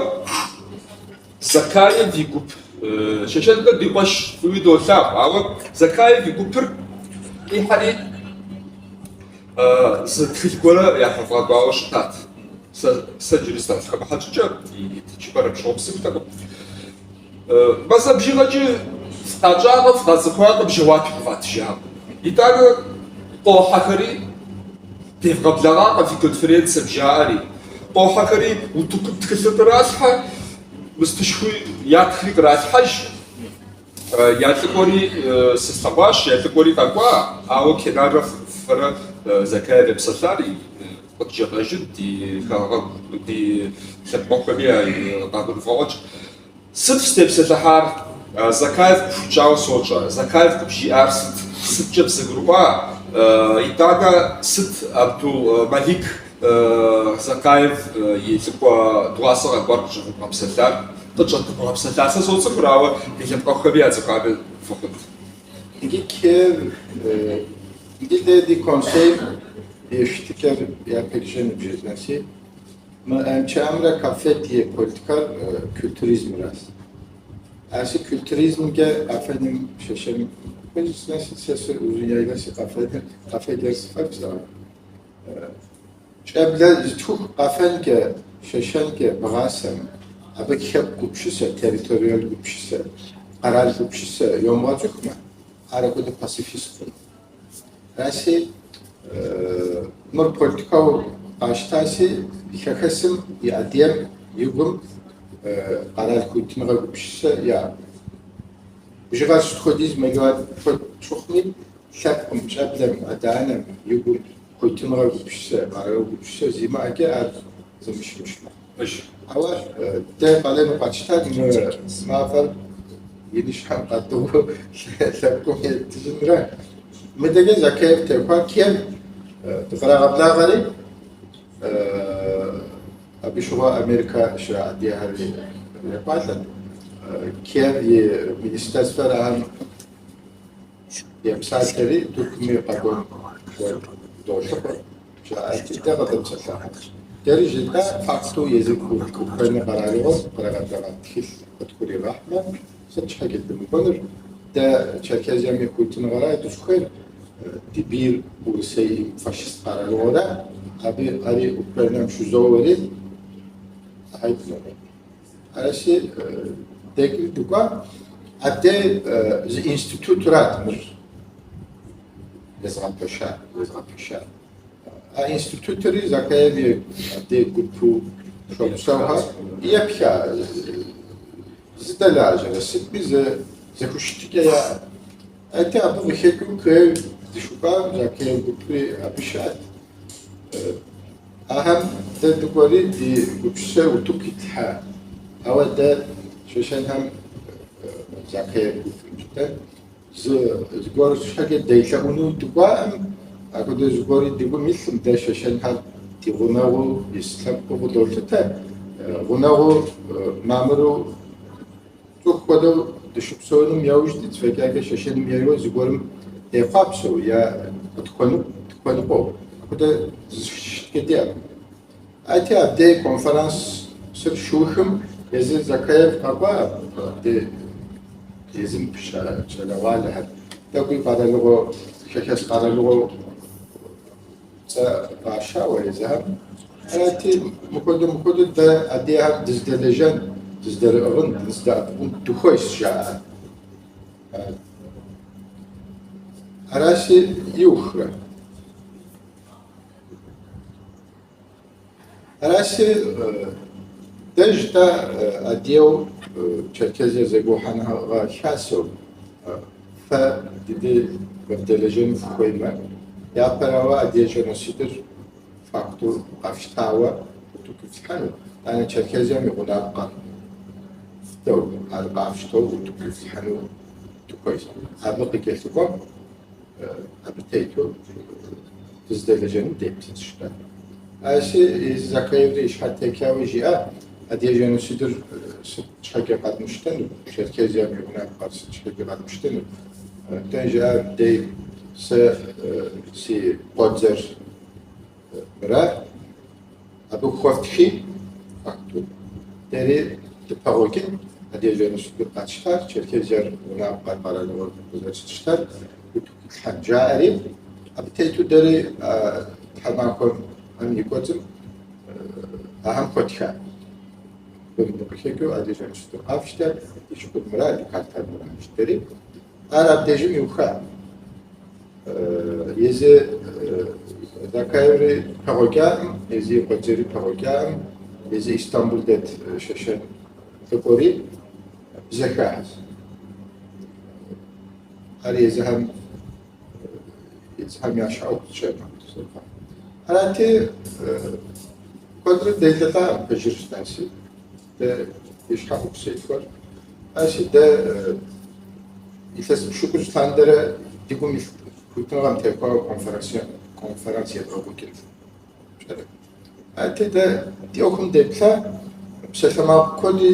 Закаев и гуп, шэшэнхэр ди къуэш фӏыуи долъагъу, ауэ Закаев и гупыр къихьэри зы тхылъ гуэрэ яхуэвгъэкӏуауэ щытат. Сэ иджыри сахэмыхьэ щӏыкӏэ, и тыншыпӏэр абы щыгъуэм сцӏыхутэкъым. Мазэ бжыгъэкӏи фыкъащӏакъым, фыкъацӏыхуакъым, жэуапи къыватыжакъым. Итӏанэ къохьэхэри девгъэблэгъакъым фи конференцэм, жаӏэри. Къохьэхэри утыкум тхылъыр къралъхьэ, мыстышхуи ятхри къралъхьэж. Я лӏыкӏуэри сэ слъэгъуащ, я лӏыкӏуэри къэкӏуа, ауэ Кенаррэ фэрэ Закаев епсэлъар къыджепӏэжын ди хэгъэгу, ди лъэпкъэгъухэми къагурывгъэӏуэнщ. Сыт фызытепсэлъыхьар? Закаев къыхуикӏауэ сощӏэ. Закаев къыбжиӏар сыт? Сыткӏэ фызэгурыӏуа? Итӏанэ сыт Абдул Малик Закаев и лӏыкӏуэ дыгъуасэ къэкӏуар къыщӏэвмыгъэпсэлъар? Къытщӏэдмыгъэпсэлъар сэ соцӏыхур, ауэ ди лъэпкъэгъухэми яцӏыхуами фӏы хъунт. Иджы Киев, иджы дэ ди консейм и щытыкӏэр япэ дыщэ ныбжесӏэнси, Мы МЧА-мрэ КАФФЕД и политикэр культуризмращ. Арщи культуризмкӏэ къэфэным Шэшэным сэ Узуняйлэ си къэфэкӏэр сфӏэфӏщ. Щӏэблэ зытхух къэфэнкӏэ, шэшэнкӏэ бгъасэм, абы лъэпкъ гупсысэ, территориал гупсысэ, къэрал гупсысэ йомыгъэцӏыхумэ, ар апхуэдэ пацифист хъуну. Аращи, мыр политикэу къащтащи, хэхэсым и адыгэм и гум къэрал хуитыныгъэ гупсысэ яӏэкъым. Бжыгъэр сыт хуэдиз мелуан куэд щыхъуми, лъэпкъым, щӏэблэм, адэ-анэм и гум хуитыныгъэ гупсысэ, къэрал гупсысэ зимыӏэкӏэ ар зымыщымыщ мэхъу. Ауэ дэ къалэну къэтщтар мы мафӏэр иныжьхэм къадыгъуу лъэпкъым еттыжынра. Мыдэкӏэ Закаев теухуа Киев дыкърагъэблагъэри, абы щыгъуэ Америкэ щыӏэ адыгэхэр екӏуалӏэт. Киев и министерствэр ахэм епсалъэри Тыркуми къэкӏуэн долъыхъуэ. Жаӏати, дэ къыдэпсэлъащ. Дэри жетӏа факту езыр Украинэ къэралыгъуэм кърагъэблэгъа тхылъ къытхуригъэхьмэ, сыт щхьэкӏэ дымыкӏуэнур? Дэ Черкезием и хуитыныгъэра дызыхуейр, ди бийр Урысей фашист къэралыгъуэра, абы ари Украинэм щызоуэри, ахьай дымыкӏуэн. Аращи, дэкӏри дыкӏуа, абдей зы институтырат мыр езыгъэпэща. А институтри Закаев и абдей гупу щопсэухэр епха зыдэлажьэрэ сытми зэхущытыкӏэ яӏэт. Арати, абы къыхэкӏыу Киев дыщыкӏуам Закаев гупри абы щыӏэт. Ахэм дэ дыкӏуэри ди гупсысэр утыку итлъхьа. Ауэ дэ шэшэнхэм Закаев гупым дэ зыгуэр щхьэкӏэ делъэӏуну дыкӏуаӏым, апхуэдэ зыгуэри ди гум илъым, дэ шэшэнхэр ди гъунэгъуу ис лъэпкъыу къыдолъытэ, гъунэгъуу мамыру цӏыху хуэдэу дыщыпсэуным яужь дит, фӏэкӏакӏэ Шэшэным ейуэ зыгуэрым дехъуапсэу е къытхуэныкъуэу, апхуэдэ зыщытыкӏэ диӏэкъым. Арати, абдей конференсыр щиухым езы Закаев къэкӏуа, абдей езым пыщӏа щӏалэгъуалэхэр. Тӏэкӏуи къэралыгъуэ, хэхэс къэралыгъуэу цӏэ фӏащауэ езыхэм. Арати, мыхуэдэу дэ адыгэхэм дыздэлэжьэн, дыздэрыӏыгъын, дыздэӏэпыкъун дыхуейщ, жаӏэ. Аращи, иухрэ. Аращи, дэ жытӏа адыгэу Черкезие зэгухьэныгъэ хасэу фэ ди дей къывдэлэжьэну фыхуеймэ, япэрауэ адыгэ геноцидыр факту къэфщтауэ утыку ифлъхьэну, итӏанэ Черкезием и гъунапкъэр фдэу, ар къафщтэу утыку ифлъхьэну дыхуейщ. хуейщ. Абы къыкӏэлъыкӏуэм абы тету дыздэлэжьэным деплъынщ жытӏа. Аращи, езы Закаеври и щхьэр текауэ жиӏа, адыгэ женоцидыр сыт щхьэкӏэ къэдмыщтэну, Черкезием и гъунапкъэр сыт щхьэкӏэ къэдмыщтэну. Дэ жиӏа, дей сэ си къуэдзэр мыра, абы хуэфтхи, факту, дэри дыпэгъуэкӏын, адыгэ женоцидыр къэтщтар, Черкезиер гъунапкъэр къэралыгъуэр къызэрытщтар утыку итлъхьэн жаӏэри, абы тету дэри тхьэмахуэм и кӏуэцӏым ахэм хуэтха. Къыхэкӏыу адыгэ женоцидыр къафщтэ, ди щӏыгур мыра, ди картэр мыра жытӏэри. Ар абдежым иуха. Езы Закаеври пэгъуэкӏаӏым, езы и къуэдзэри пэгъуэкӏаӏым, езы Истамбул дэт шэшэн лӏыкӏуэри бзэхащ. Ар езыхэм я щхьэ ӏуэху зыщӏэкъым. Арати, куэдрэ делӏэлӏакъым пэжыр жытӏэнщи, дэ ди щхьэ ӏуэху зетхуэр. Аращи, дэ илъэс пщыкӏущ лъандэрэ ди гум илъ хуитыныгъэм техуауэ конференц едгъэкӏуэкӏын. Арати, дэ ди ӏуэхум деплъа, псалъэмакъ куэди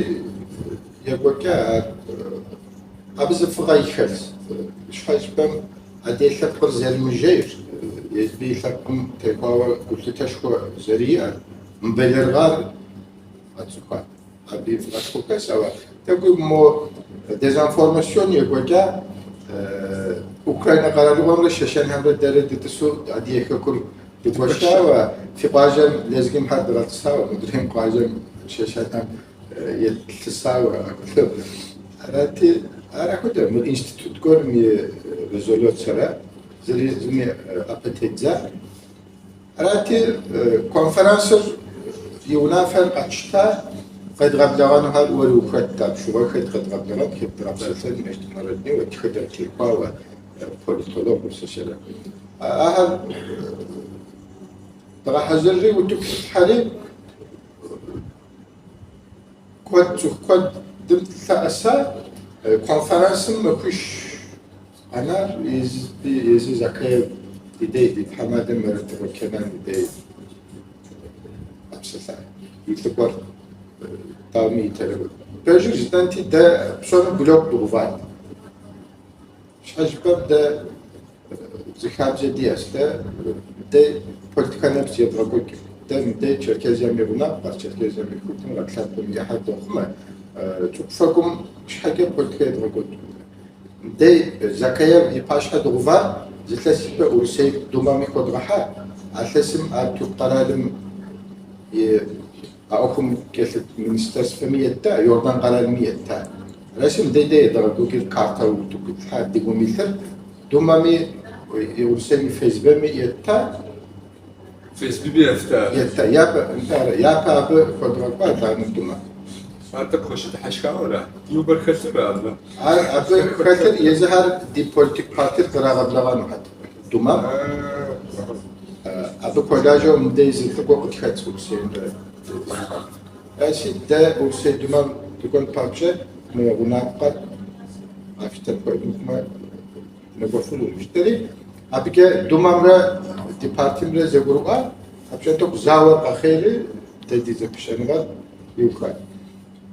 екӏуэкӏа, ар абы зы фӏыгъэ хэлъщ. Щхьэ жыпӏэм адыгэ лъэпкъыр зэрымыжейр, езы и лъэпкъым техуауэ гулъытэшхуэ зэриӏэр, мыбэлэрыгъар къэтцӏыхуат. Абы и фӏыгъэшхуэ хэлъщ, ауэ тӏэкӏуи мо дезинформацион екӏуэкӏа Украинэ къэралыгъуэмрэ шэшэнхэмрэ дэрэ дытӏысу адыгэ хэкур дыгуэшауэ, фи къуажэм лезгимхэр дгъэтӏысауэ, мыдрейм къуажэм шэшэнхэм етлъысауэ. Арати, ар апхуэдэ, мы институт гуэрым и резолюцэрэ зыри зыми ӏэпэ теддза. Арати, конференцыр и унафэр къэтщта, къедгъэблэгъэнухэр уэри ухэт, апщыгъуэ хэт къедгъэблэгъэн, хэт дгъэпсэлъэн, международныйуэ, тхыдэм техуауэ, политолог сыщэрэ. Ахэр дгъэхьэзырри утыку итлъхьэри, куэд цӏыху куэдым лъэӏэса, конференцым махуищ къэнар езы Закаев ди дей, ди тхьэмадэм Мэрэтыкъуэ Кенан и дей къэпсэлъа. И лӏыкӏуэр дауми итэрэу. Пэжыр жытӏэнти, дэ псоми блок дыгъуват. Щхьэ жыпӏэм дэ зы хабзэ диӏэщ, дэ дэ политикэ нэпцӏ едгъэкӏуэкӏ. Дэ мыдей Черкезием и гъунапкъэр, Черкезием и хуитыныгъэр, лъэпкъым и ӏыхьэр дохъумэ. Цӏыху фэкӏум щхьэкӏэ политикэ едгъэкӏуэкӏ. Мыдей Закаев и пащхьэ дыгъувар зы илъэс ипэ Урысей Думэми хуэдгъэхьа. А илъэсым ар Тырку къэралым и а ӏуэхум кӏэлъыт министерствэми етта, Иордан къэралми етта. Аращи, мыдей дэ едгъэкӏуэкӏыр картэ утыку итлъхьа ди гум илъыр Думэми Урысейм и ФСБ-ми етта. ФСБ-ми ефта? Етта. Япэ, япэ абы хуэдгъэкӏуа, итӏанэ Думэм. Ар тӏэкӏу къыщыдыхьэшхауэ ара? Юмор хэлъыр абы? Ар абы хэлъыр езыхэр ди политик партир кърагъэблэгъэнухэт Думэм. Абы хуэлажьэу мыдей зы лӏыкӏуэ къытхэтщ Урысеймрэ. Аращи, дэ Урысей Думэм дыкӏуэн папщӏэ мы гъунапкъэр къафщтэн хуей мыхъумэ дынэкӏуэфынукъым жытӏэри, абыкӏэ Думэмрэ ди партымрэ зэгурыӏуа, апщӏондэху зауэр къэхъейри дэ ди зэпыщӏэныгъэр иухат.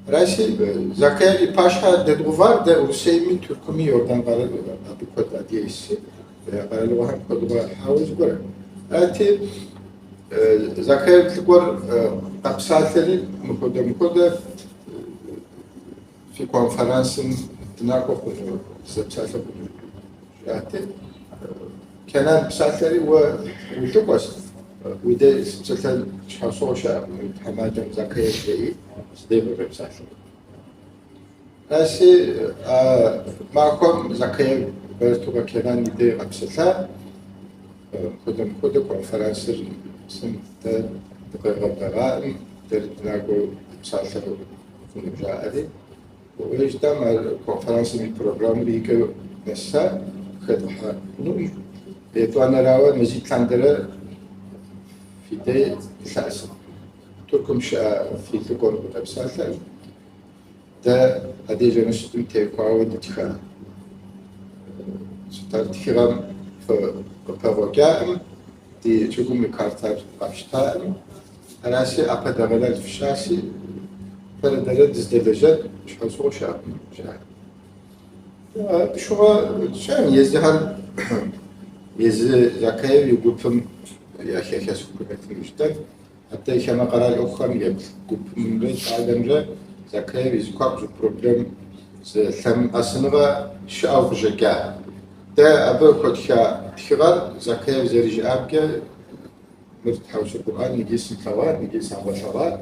Аращи, Закаев и пащхьэ дэдгъувар дэ Урысейми, Тыркуми, Иордан къэрал абы куэд адыгэ исси, къэралыгъуэхэм хуэдгъэхьауэ зыгуэр. Арати, Закаев лӏыкӏуэр къэпсалъэри, мыхуэдэ-мыхуэдэ фи конференцым дынакӏуэ хъуну, дызэпсалъэ хъуну жиӏати, Кенан псалъэри уэ улӏыкӏуэщ, уи дей сыпсэлъэн щхьэусыгъуэ щыӏэкъым, уи тхьэмадэм Закаев жеӏи, си дей къыщӏепсалъэ. Аращи, а махуэм Закаев Бэрэтыкъуэ Кенан и дей къэпсэлъа, мыхуэдэ-мыхуэдэ конференцыр сым дэ дыкъегъэблэгъаӏым, дэри дынакӏуэу псалъэ хъуну жаӏэри. Жытӏам ар конференцым и программэр и кӏэ нэса, хэдгъэхьэнукъым. Етӏуанэрауэ, мазитӏ лъандэрэ фи дей дылъэӏэсыркъым. Тыркум щыӏэ фи лӏыкӏуэр къыдэпсалъэ. Дэ адыгэ женоцидым техуауэ дытха Сыт ар тхыгъэм къыпэгъуэкӏаӏым, ди щӏыгум и картэр къэфщтаӏым. Араси ӏэпэдэгъэлэл фщӏаси, фэрэ дэрэ дыздэлэжьэн щхьэусыгъуэ щыӏэкъым, жаӏэ. Абы щыгъуэ тщӏэм езыхэр езы Закаев и гупым я хэхэс хукуметым жытӏэн, Атӏэ хамэ къэрал ӏуэхухэм еплъ гупымрэ щӏалэмрэ Закаев и зэхуаку зы проблем, зы лъэмыӏэсыныгъэ щыӏэу къыщӏэкӏа. Дэ абы хуэтха тхыгъэр Закаев зэрыжиӏамкӏэ, мыр тхьэусыху Къурӏэн иджы сымылъэгъуа, иджы сагъэлъэгъуа.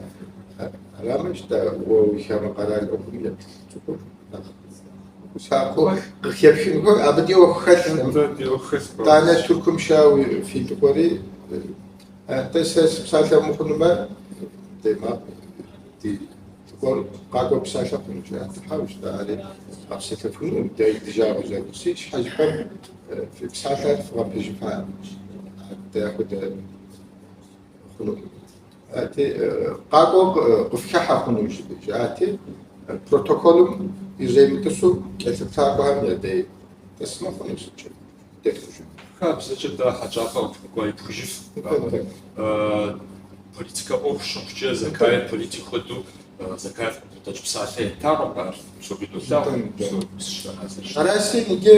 Арамэ, жытӏэ, уэ уи хамэ къэрал ӏуэхум еплъ цӏыхур нэхъ усакъыу къыхэпхын хуей, абы ди ӏуэху хэлъкъым. Итӏанэ Тыркум щыӏэ уи фи лӏыкӏуэри Атӏэ сэ сыпсалъэ мыхъунумэ, ди макъ ди лӏыкӏуэр къакӏуэ псалъэ хъуну жаӏэ. Хьэуэ, жытӏэ, ари къэпсэлъэфынукъым, дэ ди жагъуэ зэрыхъуси, щхьэ жыпӏэм фи псалъэр фгъэпэжыфа, дэ апхуэдэ хъунукъым. Ати, къакӏуэу къыфхыхьэ хъуну жаӏати, протоколым иремытӏысу кӏэлъыплъакӏуэхэм я дей тӏысмэ хъуну сыткӏэ. Хабзэкӏэ дэ хьэщӏапӏэ къытхуэкӏуа итхыжыф. Политикэ ӏуэху щыхъукӏэ Закаев политик хуэдэу Закаев къыбгъэдэкӏ псалъэ еттакъым, ар псоми долъагъу. Араси иджы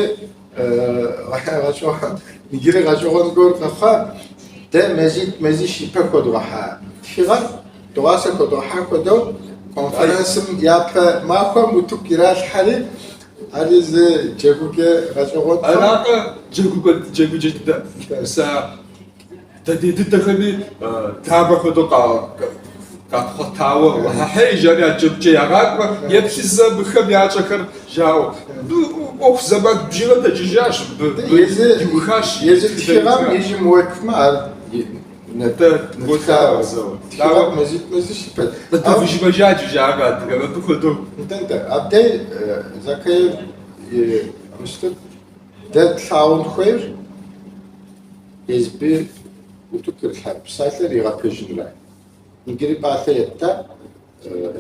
гъэщӏэгъуэн, иджыри гъэщӏэгъуэн гуэр къэхъуа, дэ мазитӏ мазищ ипэ хуэдгъэхьа тхыгъэр дыгъуасэ хуэдгъэхьа хуэдэу конференсым япэ махуэм утыку иралъхьэри, Ари зы джэгукӏэ гъэщӏэгъуэн. Аракъэ джэгукӏэ джэгукӏэ дыдэ. Сэ дадей дыдэхэми дамэ хуэдэу къапхъуэтауэ хьэхьей жари а джэгукӏэ ягъакӏуэ, еплъи зэ мыхэм ящӏэхэр жаӏэу. ӏуэху зэман бжыгъэ дэкӏыжащ, иухащ. Езы тхыгъэм ижьым уеплъмэ, ар Нтӏэ, Тхыгъэр мазитӏ мазищ ипэ. Къыдэвыжмэжаджэ жаӏэ адыгэм абы хуэдэу. Нтӏэ, нтӏэ. Абдей Закаев и мыстыр дэ тлъагъун хуейр езбы утыку ирилъхьа псалъэр игъэпэжынра. Иджыри пӏалъэ етта,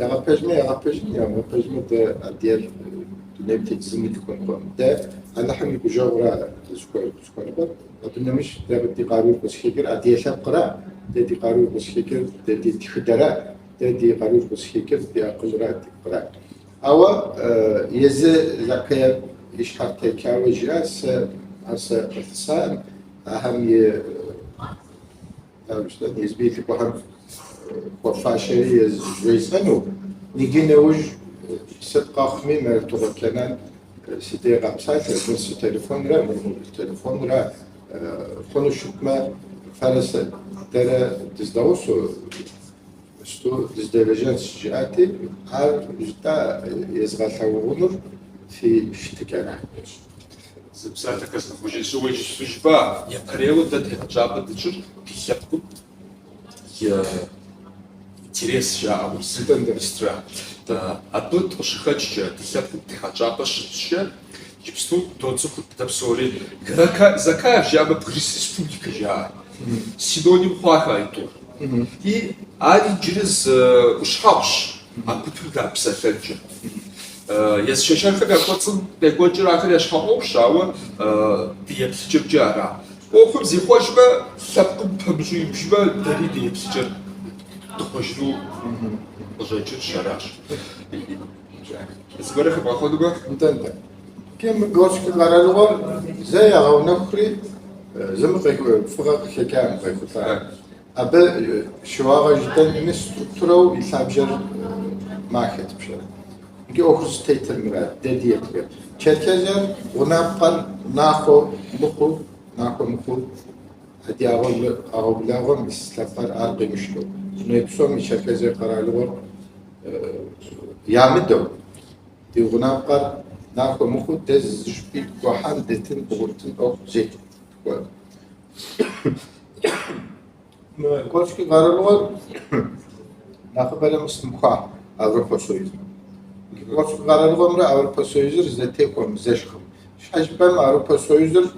ягъэпэжмэ ягъэпэжын, ямыгъэпэжмэ дэ адыгэр дунейм тет зыми дыхуэныкъуэкъым. Дэ Алыхьым и гущӏэгъура дызыхуэныкъуэр, абы нэмыщӏ дэ ди къарур къызыхэкӏыр адыгэ лъэпкъра, дэ ди къарур къызыхэкӏыр дэ ди тхыдэра, дэ ди къарур къызыхэкӏыр ди акъылра, ди пкъыра. Ауэ езы Закаев и щхьэр течауэ жиӏа, сэ ар сэ къылъысакъым, ахэм и Дауэ жысӏэн, езбы и лӏыкӏуэхэм хуэфащэри жесӏэну. Иджы нэужь сыт къэхъуми, Мэртыгъуэ Кенан си дей къэпсалъэ, мыр си телефонра, мыр мобил телефонра хъуну щытмэ, фэрэ сэ дэрэ дыздэгъусэу сыту дыздэлэжьэнщ, жиӏати, ар жытӏа езгъэлъагъунур фи щытыкӏэра. Зы псалъэ хэзгъэхъуэжынщ, уэ иджыпсту жыпӏа, япэрейуэ дэ тегъэщӏапӏэ дытщӏыр ди лъэпкъым и интерес жаӏэ урысра. Абы къыщыхэкӏкӏэ, ди лъэпкъым тегъэщӏапӏэ щытщӏкӏэ, иджыпсту доцӏыху дэ псори. Закаев жаӏэмэ, Бгырыс республикэ жаӏэ. Синоним хъуахэ а тӏур. И ар иджыри зы ущхьэгъущ а гупым дапсэлъэнкӏэ. Езы шэшэнхэм я кӏуэцӏым къекӏуэкӏыр ахэр я щхьэ ӏуэхущ, ауэ ди еплъыкӏэмкӏэ ара. ӏуэхум зихъуэжмэ, лъэпкъым пэмыщӏу ибжмэ, дэри ди еплъыкӏэр дыхъуэжыну къыщӏэкӏынщ, аращ. Зыгуэрэ хэбгъэхъуэнумэ? Нтӏэ, нтӏэ. Мы Горскэ къэралыгъуэр зэ ягъэунэхури, зымы фӏыгъэ къыхэкӏакъым, къехъулӏакъым. Абы щыуагъэ жытӏэнуми, структурэу и лъабжьэр махэт пщӏэрэ. Иджы ӏуэхур зытетыр мыра, дэ ди еплъыкӏэр. Черкезиер гъунапкъэр нахуэ мыхъуу, нахуэ мыхъуу, ди ӏэгъуэблагъуэм ис лъэпкъыр ар къимыщтэу. Дуней псом и Черкезие къэралыгъуэр ямыдэу, ди гъунапкъэр нахуэ мыхъуу, дэ зыщӏыпӏи дгуэхьэн, дытын, бгъурытын ӏуэху зетхуэ. Мы Горский къэралыгъуэр нэхъыбэрэ мысым хуахь Европэ Союзым. Горский къэралыгъуэмрэ Европэ Союзыр зэтехуэм, зэщхьым. Щхьэ жыпӏэм Европэ Союзыр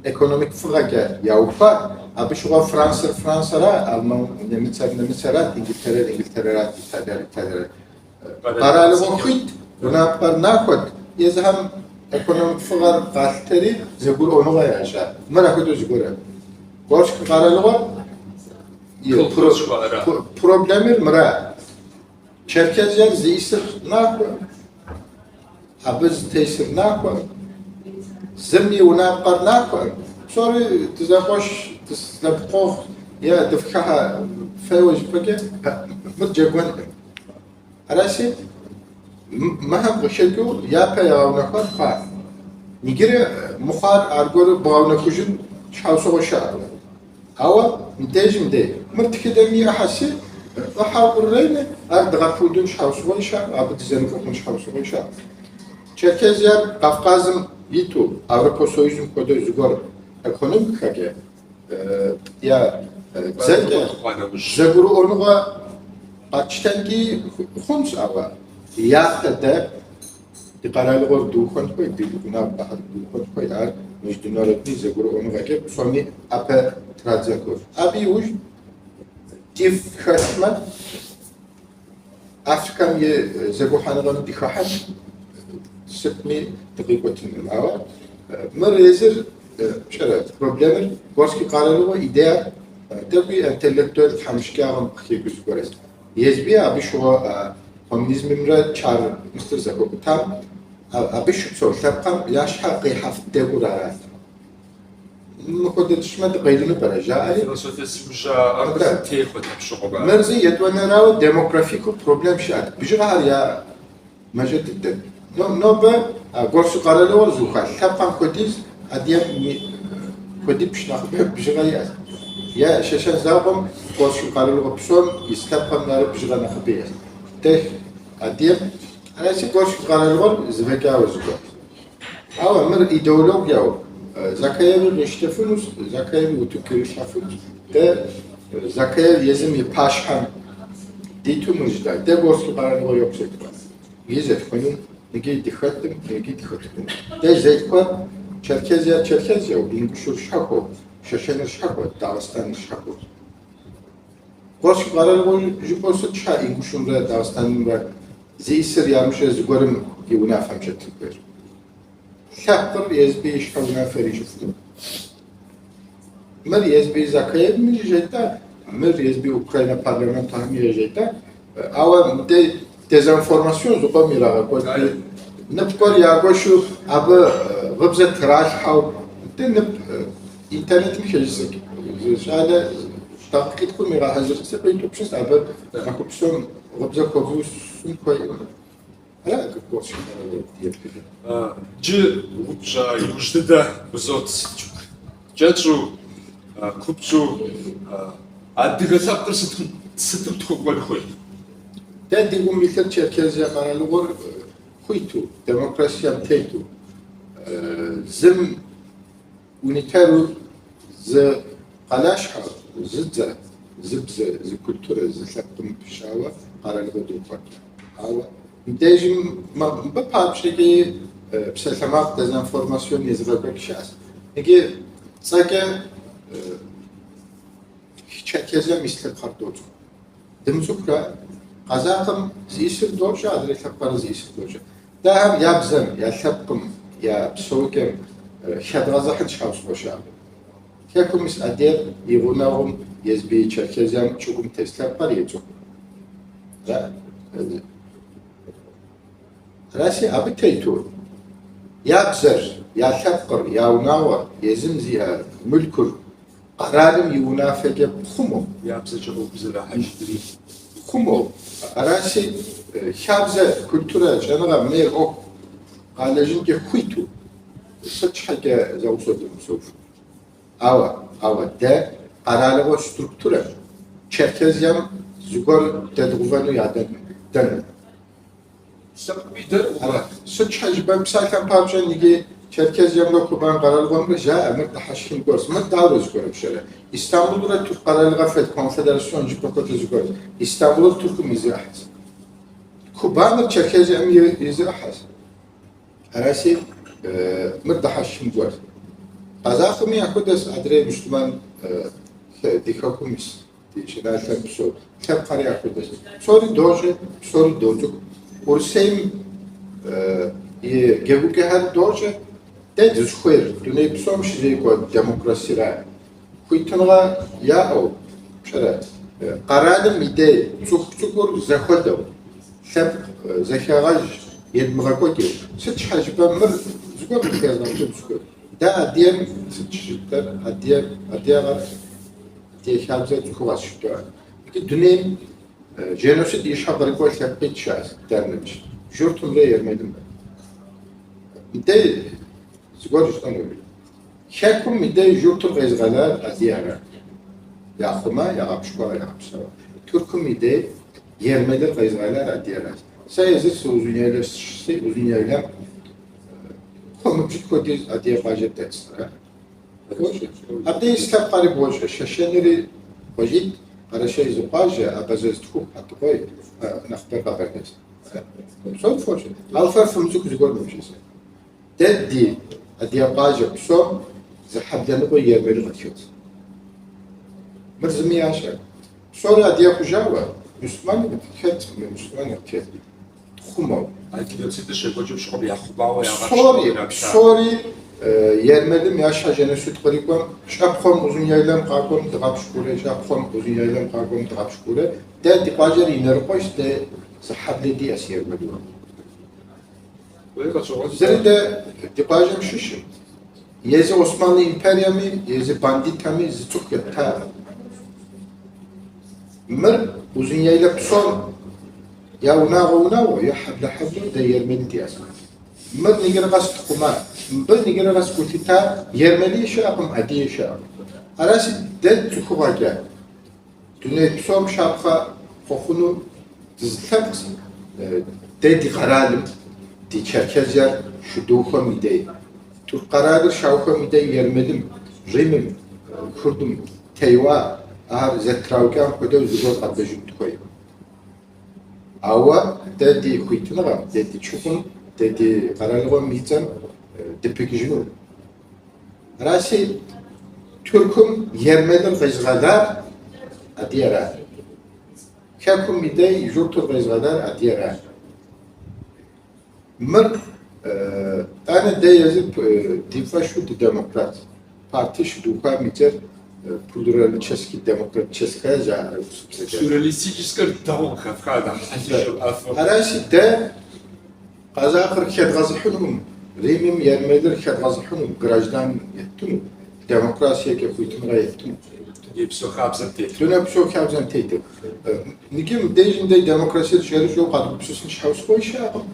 экономик фӏыгъэкӏэ яухуа, абы щыгъуэ Францыр Францэра, Алман нэмыцэр нэмыцэрат, Инглитэрэр Инглитэрэрат, Италиер Италиерат. Къэралыгъуэ хуит, гъунапкъэр нахуэт, езыхэм Экономик фӏыгъэр къалъытэри зэгурыӏуэныгъэ ящӏа. Мыр апхуэдэу зыгуэрэ. Горскэ къэралыгъуэр и Колхоз жыхуаӏэра? проблемэр мыра. Черкезиер зиӏисыр нахуэ, абы зытесыр нахуэ, зым и гъунапкъэр нахуэ. Псори дызэкъуэш, дызэлъэпкъэгъу е дыфхыхьэ феуэ жыпӏэкӏэ мыр джэгуэнкъым. Араси, мыхэм къыхэкӏыу япэ ягъэунэхуар хъуа. Иджыри мыхъуар аргуэру бгъэунэхужын щхьэусыгъуэ щыӏэкъым. Ауэ мыбдежым дей мыр тхыдэм и ӏыхьэси, ӏыхьэу къуррейми, ар дгъэпудын щхьэусыгъуи щыӏэкъым, абы дызэныкъуэкъун щхьэусыгъуи щыӏэкъым. Черкезиер Кавказым иту, Европэ Союзым хуэдэу зыгуэр экономикэкӏэ е бзэкӏэ зэгурыӏуэныгъэ къэтщтэнкӏи хъунщ, ауэ япэ дэ ди къэралыгъуэр дыухуэн хуей, ди гъунапкъэхэр дыухуэн хуей, ар международный зэгурыӏуэныгъэкӏэ псоми ӏэпэ традзэн хуейщ. Абы иужь дифӏ хэлъмэ, Африкэм и зэгухьэныгъэм дыхыхьэн, сытми дыкъикӏуэтынкъым. Ауэ мыр езыр пщӏэрэ, проблемэр Горский къэралыгъуэ идеяр тӏэкӏуи интеллектуал тхьэмыщкӏагъэм къыхекӏыу зыгуэрэ. Езби абы щыгъуэ коммунизмымрэ чар мыстыр зэхуэкъутам, абы щыпсэу лъэпкъхэм я щхьэ къихьэф дэгур арат. Мыхуэдэ тщӏымэ дыкъелыну пӏэрэ, жаӏэри. Философие зыужьа акъылым техуэт апщыгъуэм. Мыр зы етӏуанэрауэ демографикэу проблем щыӏэт. Бжыгъэхэр я мащӏэ дыдэт. Нобэ а Горский къэралыгъуэр зыуха лъэпкъым хуэдиз Адыгэм хуэдипщӏ нэхъыбэ бжыгъэ иӏэщ. Е Шэшэн закъуэм Горский къэралыгъуэ псом ис лъэпкъым нэрэ бжыгъэ нэхъыбэ иӏэщ. Дэ Адыгэм аращи Горский къэралыгъуэр зэфӏэкӏауэ зыгуэр. Ауэ мыр идеологиеу Закаеви къищтэфынущ, Закаеви утыку ирилъхьэфынущ. Дэ Закаев езым и пащхьэм диту мыр жытӏа. Дэ Горский къэралыгъуэ йохъу зетхуэр. Иджы зетхуэну, иджы дыхэтым, иджы дыхэтыну. Дэ зетхуэр Черкезиер Черкезиеу, Ингушыр щхьэхуэу, Шэшэныр щхьэхуэу, Дагъыстаныр щхьэхуэу. Горский къэралыгъуэ жыпӏэу сыт щхьэ Ингушымрэ Дагъыстанымрэ зиӏисыр ямыщӏэ зыгуэрым и унафэм щӏэтын хуейр? Лъэпкъыр езби и щхьэ унафэр ищӏыфыну. Мыр езби Закаевми жетӏэ, мыр езби Украинэ парламентхэми жетӏэ, ауэ мыдей дезинформацион зыкъом ирагъэкӏуэкӏри, нып гуэр ягуэшу абы гъыбзэ тралъхьэу, дэ нып интернетым хезыщӏыкӏ зы щӏалэ дакъикъитхум игъэхьэзырти къитӏупщыт, абы махуэ псом гъыбзэ хуэбусын хуейкъым. Ара Горский къэралыгъуэ еплъыкӏэ? Джы упщӏэ иужь дыдэ узот, Сельчук. Кӏэщӏу, купщӏу, адыгэ лъэпкъыр сытым тхуэкӏуэн хуей? Дэ ди гум илъыр Черкезие къэралыгъуэр хуиту, демократием тету, зым унитару зы къалащхьэ, зы дзэ, зы бзэ, зы культурэ, зы лъэпкъым пыщӏауэ къэралыгъуэ дыухуэн. Ауэ мыбдежым мыбы папщӏэкӏи псалъэмакъ дезинформацион езыгъэкӏуэкӏ щыӏэщ. Иджы цӏэкӏэ Черкезием ис лъэпкъхэр доцӏыху. Дымыцӏыхурэ къэзакъым зиӏисыр дощӏэ, адрей лъэпкъхэр зиӏисыр дощӏэ. Дэ ахэм я бзэм, я лъэпкъым, я псэукӏэм хэдгъэзыхьын щхьэусыгъуэ щыӏэкъым. Хэкум ис адыгэр и гъунэгъум езби Черкезием чӏыгум тес лъэпкъыр ецӏыху. Араси абы тету я бзэр, я лъэпкъыр, я унагъуэр, езым зиӏэ мылъкур къэралым и унафэкӏэ пхъумэу. Я бзэкӏэ ӏуэху зэрахьэжри. Хъумэу. Араси хабзэ, культурэ, щӏэныгъэ, мейр ӏуэху къалэжьынкӏэ хуиту сыт щхьэкӏэ зэгъусэу дымыпсэуф. Ауэ дэ къэралыгъуэ структурэ Черкезием зыгуэр дэдгъувэну ядэнукъым. Лъэпкъми дэркъым. Сыт щхьэ жыпӏэм псалъэм папщӏэ иджы Черкезиемрэ Кубан къэралыгъуэмрэ жаӏэ, мыр дыхьэшхын гуэрщ, мыр дауэрэ зыгуэрым пщӏэрэ? Истамбулрэ Тырку къэралыгъэ фед конфедерацион жыпӏэ хуэдэ зыгуэрщ. Истамбулыр Тыркум и зы ӏыхьэщ. Кубаныр Черкезием и зы ӏыхьэщ. Араси, мыр дыхьэшхын гуэрщ. Къэзакъми апхуэдэщ адрей муслъымэн ди хэкум ис. Ди щӏыналъэм псэу лъэпкъхэри апхуэдэщ. Псори дощӏэ, псори доцӏыху. Урысейм и джэгукӏэхэр дощӏэ. Дэ дызыхуейр дуней псом щызекӏуэ демокрасира. Хуитыныгъэ яӏэу, пщӏэрэ, къэралым и дей цӏыху цӏыкӏур зэхуэдэу, лъэпкъ зэхэгъэж едмыгъэкӏуэкӏыу. Сыт щхьэ жыпӏэм мыр зыгуэр къыхезгъэщыну сыхуейт. Дэ адыгэм сыт щыжытӏэр, адыгэр, адыгагъэр, адыгэ хабзэр цӏыхугъэщ жыдоӏэ. Икӏи дунейм женоцид и щхьэ кърикӏуэ лъэпкъитӏ щыӏэщ дэр нэмыщӏ, журтымрэ ермэлымрэ. Мыдей зыгуэр жысӏэну. Хэкум мыдей журтыр къезыгъэлар адыгэра. Яхъума, ягъэпщкӏуа, ягъэпсэуа. Тыркум и дей ермэлыр къезыгъэлар адыгэращ. Сэ езыр сы-Узуняйлэ сыщыщти, Узуняйлэм хуэмыбжыт хуэдиз адыгэ къуажэ дэтщ, ара? Абдей ис лъэпкъхэри бощӏэ, Шэшэнри къуажитӏ, Къэрэшей зы къуажэ, Абазэ зытхух, Хьэтыкъуей, нэхъыбэр Къэбэрдейщ. Псори фощӏэ. Ауэ фэ фымыцӏыху зыгуэр нывжесӏэн. Дэ ди адыгэ къуажэ псом зы хьэблэ ныкъуэ ермэлы къытхэт. Мыр зыми ящӏэ. Псори адыгэ хъужауэ, муслъымэни къытхэт, мымуслъымэни къытхэт. Тхъумэу. А геноцидыр щекӏуэкӏым щыгъуэм яхъумауэ ягъэпщкӏуауэ ирапха. Псори ермэлым я щхьэ женоцид кърикӏуэм, щӏэпхъуэм Узуняйлэм къакӏуэм дгъэпщкӏуурэ, щӏэпхъуэм Узуняйлэм къакӏуэм дгъэпщкӏуурэ, дэ ди къуажэр Инарыкъуейщ, дэ зы хьэблэ диӏэщ ермэлыуэ. Зыри дэ ди къуажэм щыщым. Езы Османлы империями, езы бандитами зы цӏыху еттакъым. Мыр Узуняйлэ псом я унагъуэ-унагъуэ, е хьэблэ-хьэблэу дэ ермэлы диӏэщ. Мыр ныджырэ къэс тхъума, мыбы ныджырэ къэс гулъыта ермэлыи щыӏэкъым, адыги щыӏэкъым. Аращи, дэ цӏыхугъэкӏэ дуней псом щапхъэ хуэхъуну дызылъэпкъ дэ ди къэралым, ди Черкезиер щыдухуэм и дей. Тырку къэралыр щаухуэм и дей ермэлым, Римым, Курдым теуа ар зэтраукӏам хуэдэу зыгуэр къэдлэжьыну дыхуейкъым. Ауэ дэ ди хуитыныгъэм, дэ ди чӏыгум, дэ ди къэралыгъуэм и цӏэм дыпыкӏыжыну. Аращи, Тыркум ермэлыр къезыгъэлар адыгэра. Хэкум и дей журтыр къезыгъэлар адыгэра. Мыр тӏанэ дэ езыр ди фӏэщу дыдемократ. Парти щыдухуам и цӏэр плюралический демократическэ жаӏэрэ урысыбзэкӏэ. Плюралистическэр дэгъуэу къыхэфха нэхъ хьэлъэ щыӏэфу. Аращи, дэ къэзакъыр хедгъэзыхьынукъым, Римым ермэлыр хедгъэзыхьынукъым, граждан еттыну, демократиекӏэ хуитыныгъэ еттыну. Дунейпсо хабзэм тету. Дунейпсо хабзэм тету. Икӏи мыбдежым дэ демократиер щӏэрыщӏэу къэдгупсысын щхьэусыгъуэ щыӏэкъым.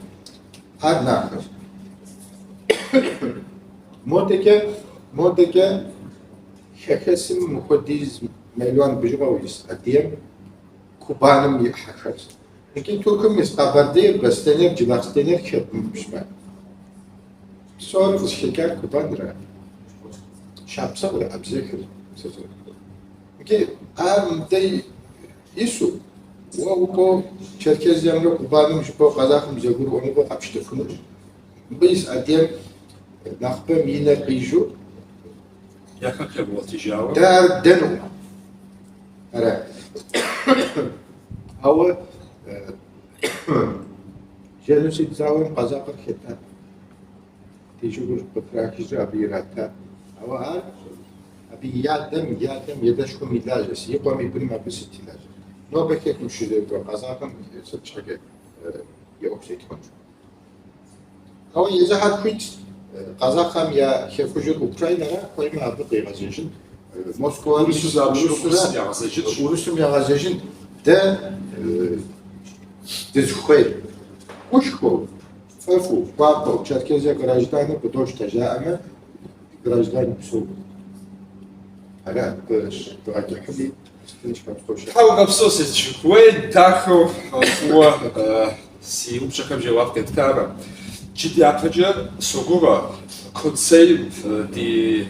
Ар нахуэщ. Модэкӏэ, модэкӏэ хэхэсым мыхуэдиз мелуан бжыгъэу ис адыгэм Кубаным и ӏыхьэхэрщ. Икӏи Тыркум ис Къэбэрдейр, Беслъэнейр, Джылахъстэнейр хэдмыпщмэ. Псори къызыхэкӏар Кубанра? Шапсыгъыр, Абзэхыр. Икӏи ар мыбдей ису, уэ укӏуэу Черкезиемрэ Кубаным жыпӏэу къэзахъым зэгурыӏуэныгъэ къэпщтэфынущ. Мыбы ис адыгэм нэхъыбэм и нэр къижу Я хэку ябгъуэтыжауэ. Дэ ар ддэнукъым. Ара. Ауэ женоцид зауэм къэзакъыр хэта. Ди щӏыгур къытрахыжри абы ирата. Ауэ ар абы и адэм, и адэм и адэшхуэм и лажьэщ, и къуэм и быным абы сыт и лажьэ? Нобэ хэкум щызекӏуэ къэзакъым сыт щхьэкӏэ и ӏуэху зетхуэнщ. Ауэ езыхэр хуит къэзакъхэм я хэкужыр Украинэра, хуеймэ абы къигъэзэжын. Москва Урысым ягъэзэжын. Дэ дызыхуейр гушхуэу, фӏэфӏу, гуапэу Черкезия гражданыр къыдощтэ жаӏэмэ, граждан псэу. Ара, дыгъэкӏыхьыни, Тхьэ укъэпсэу, Селчук. Уей, дахэу фӏыуэ си упщӏэхэм жэуап къептамэ. Иджы дяпэкӏэ согугъэ консейм ди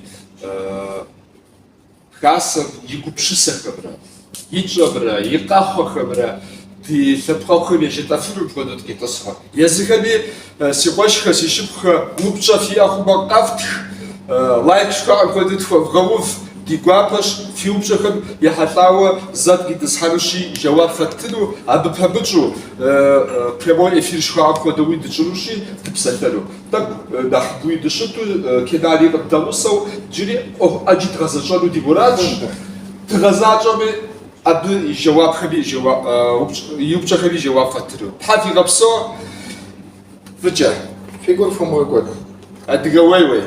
хасэм и гупсысэхэмрэ, и тщӏэмрэ, и къэхъуэхэмрэ ди лъэпкъэгъухэм ежетӏэфыну мыпхуэдэу дыкъитӏысхьэ. Езыхэми си къуэшхэ, си шыпхъухэ, упщӏэ фиӏэ хъумэ къэфтх, лайк жыхуаӏэм хуэдэу тхуэвгъэув. Ди гуапэщ фи упщӏэхэм ехьэлӏауэ зэ дыкъитӏысхьэнущи, жэуап фэттыну, абы пэмыкӏыу прямой эфир жыхуаӏэм хуэдэуи дытщӏынущи, дыпсэлъэну. Тӏэкӏу нэхъыбэуи дыщыту, Кенари къыддэгъусэу, иджыри ӏуэху ӏэджи дгъэзэщӏэну ди мурадщ. Дгъэзащӏэми, абы и жэуапхэми и упщӏэхэми жэуап фэттыну. Тхьэ фигъэпсэу, фӏыкӏэ. Фи гур фымыгъэкӏуэд. Адыгэ уей-уей.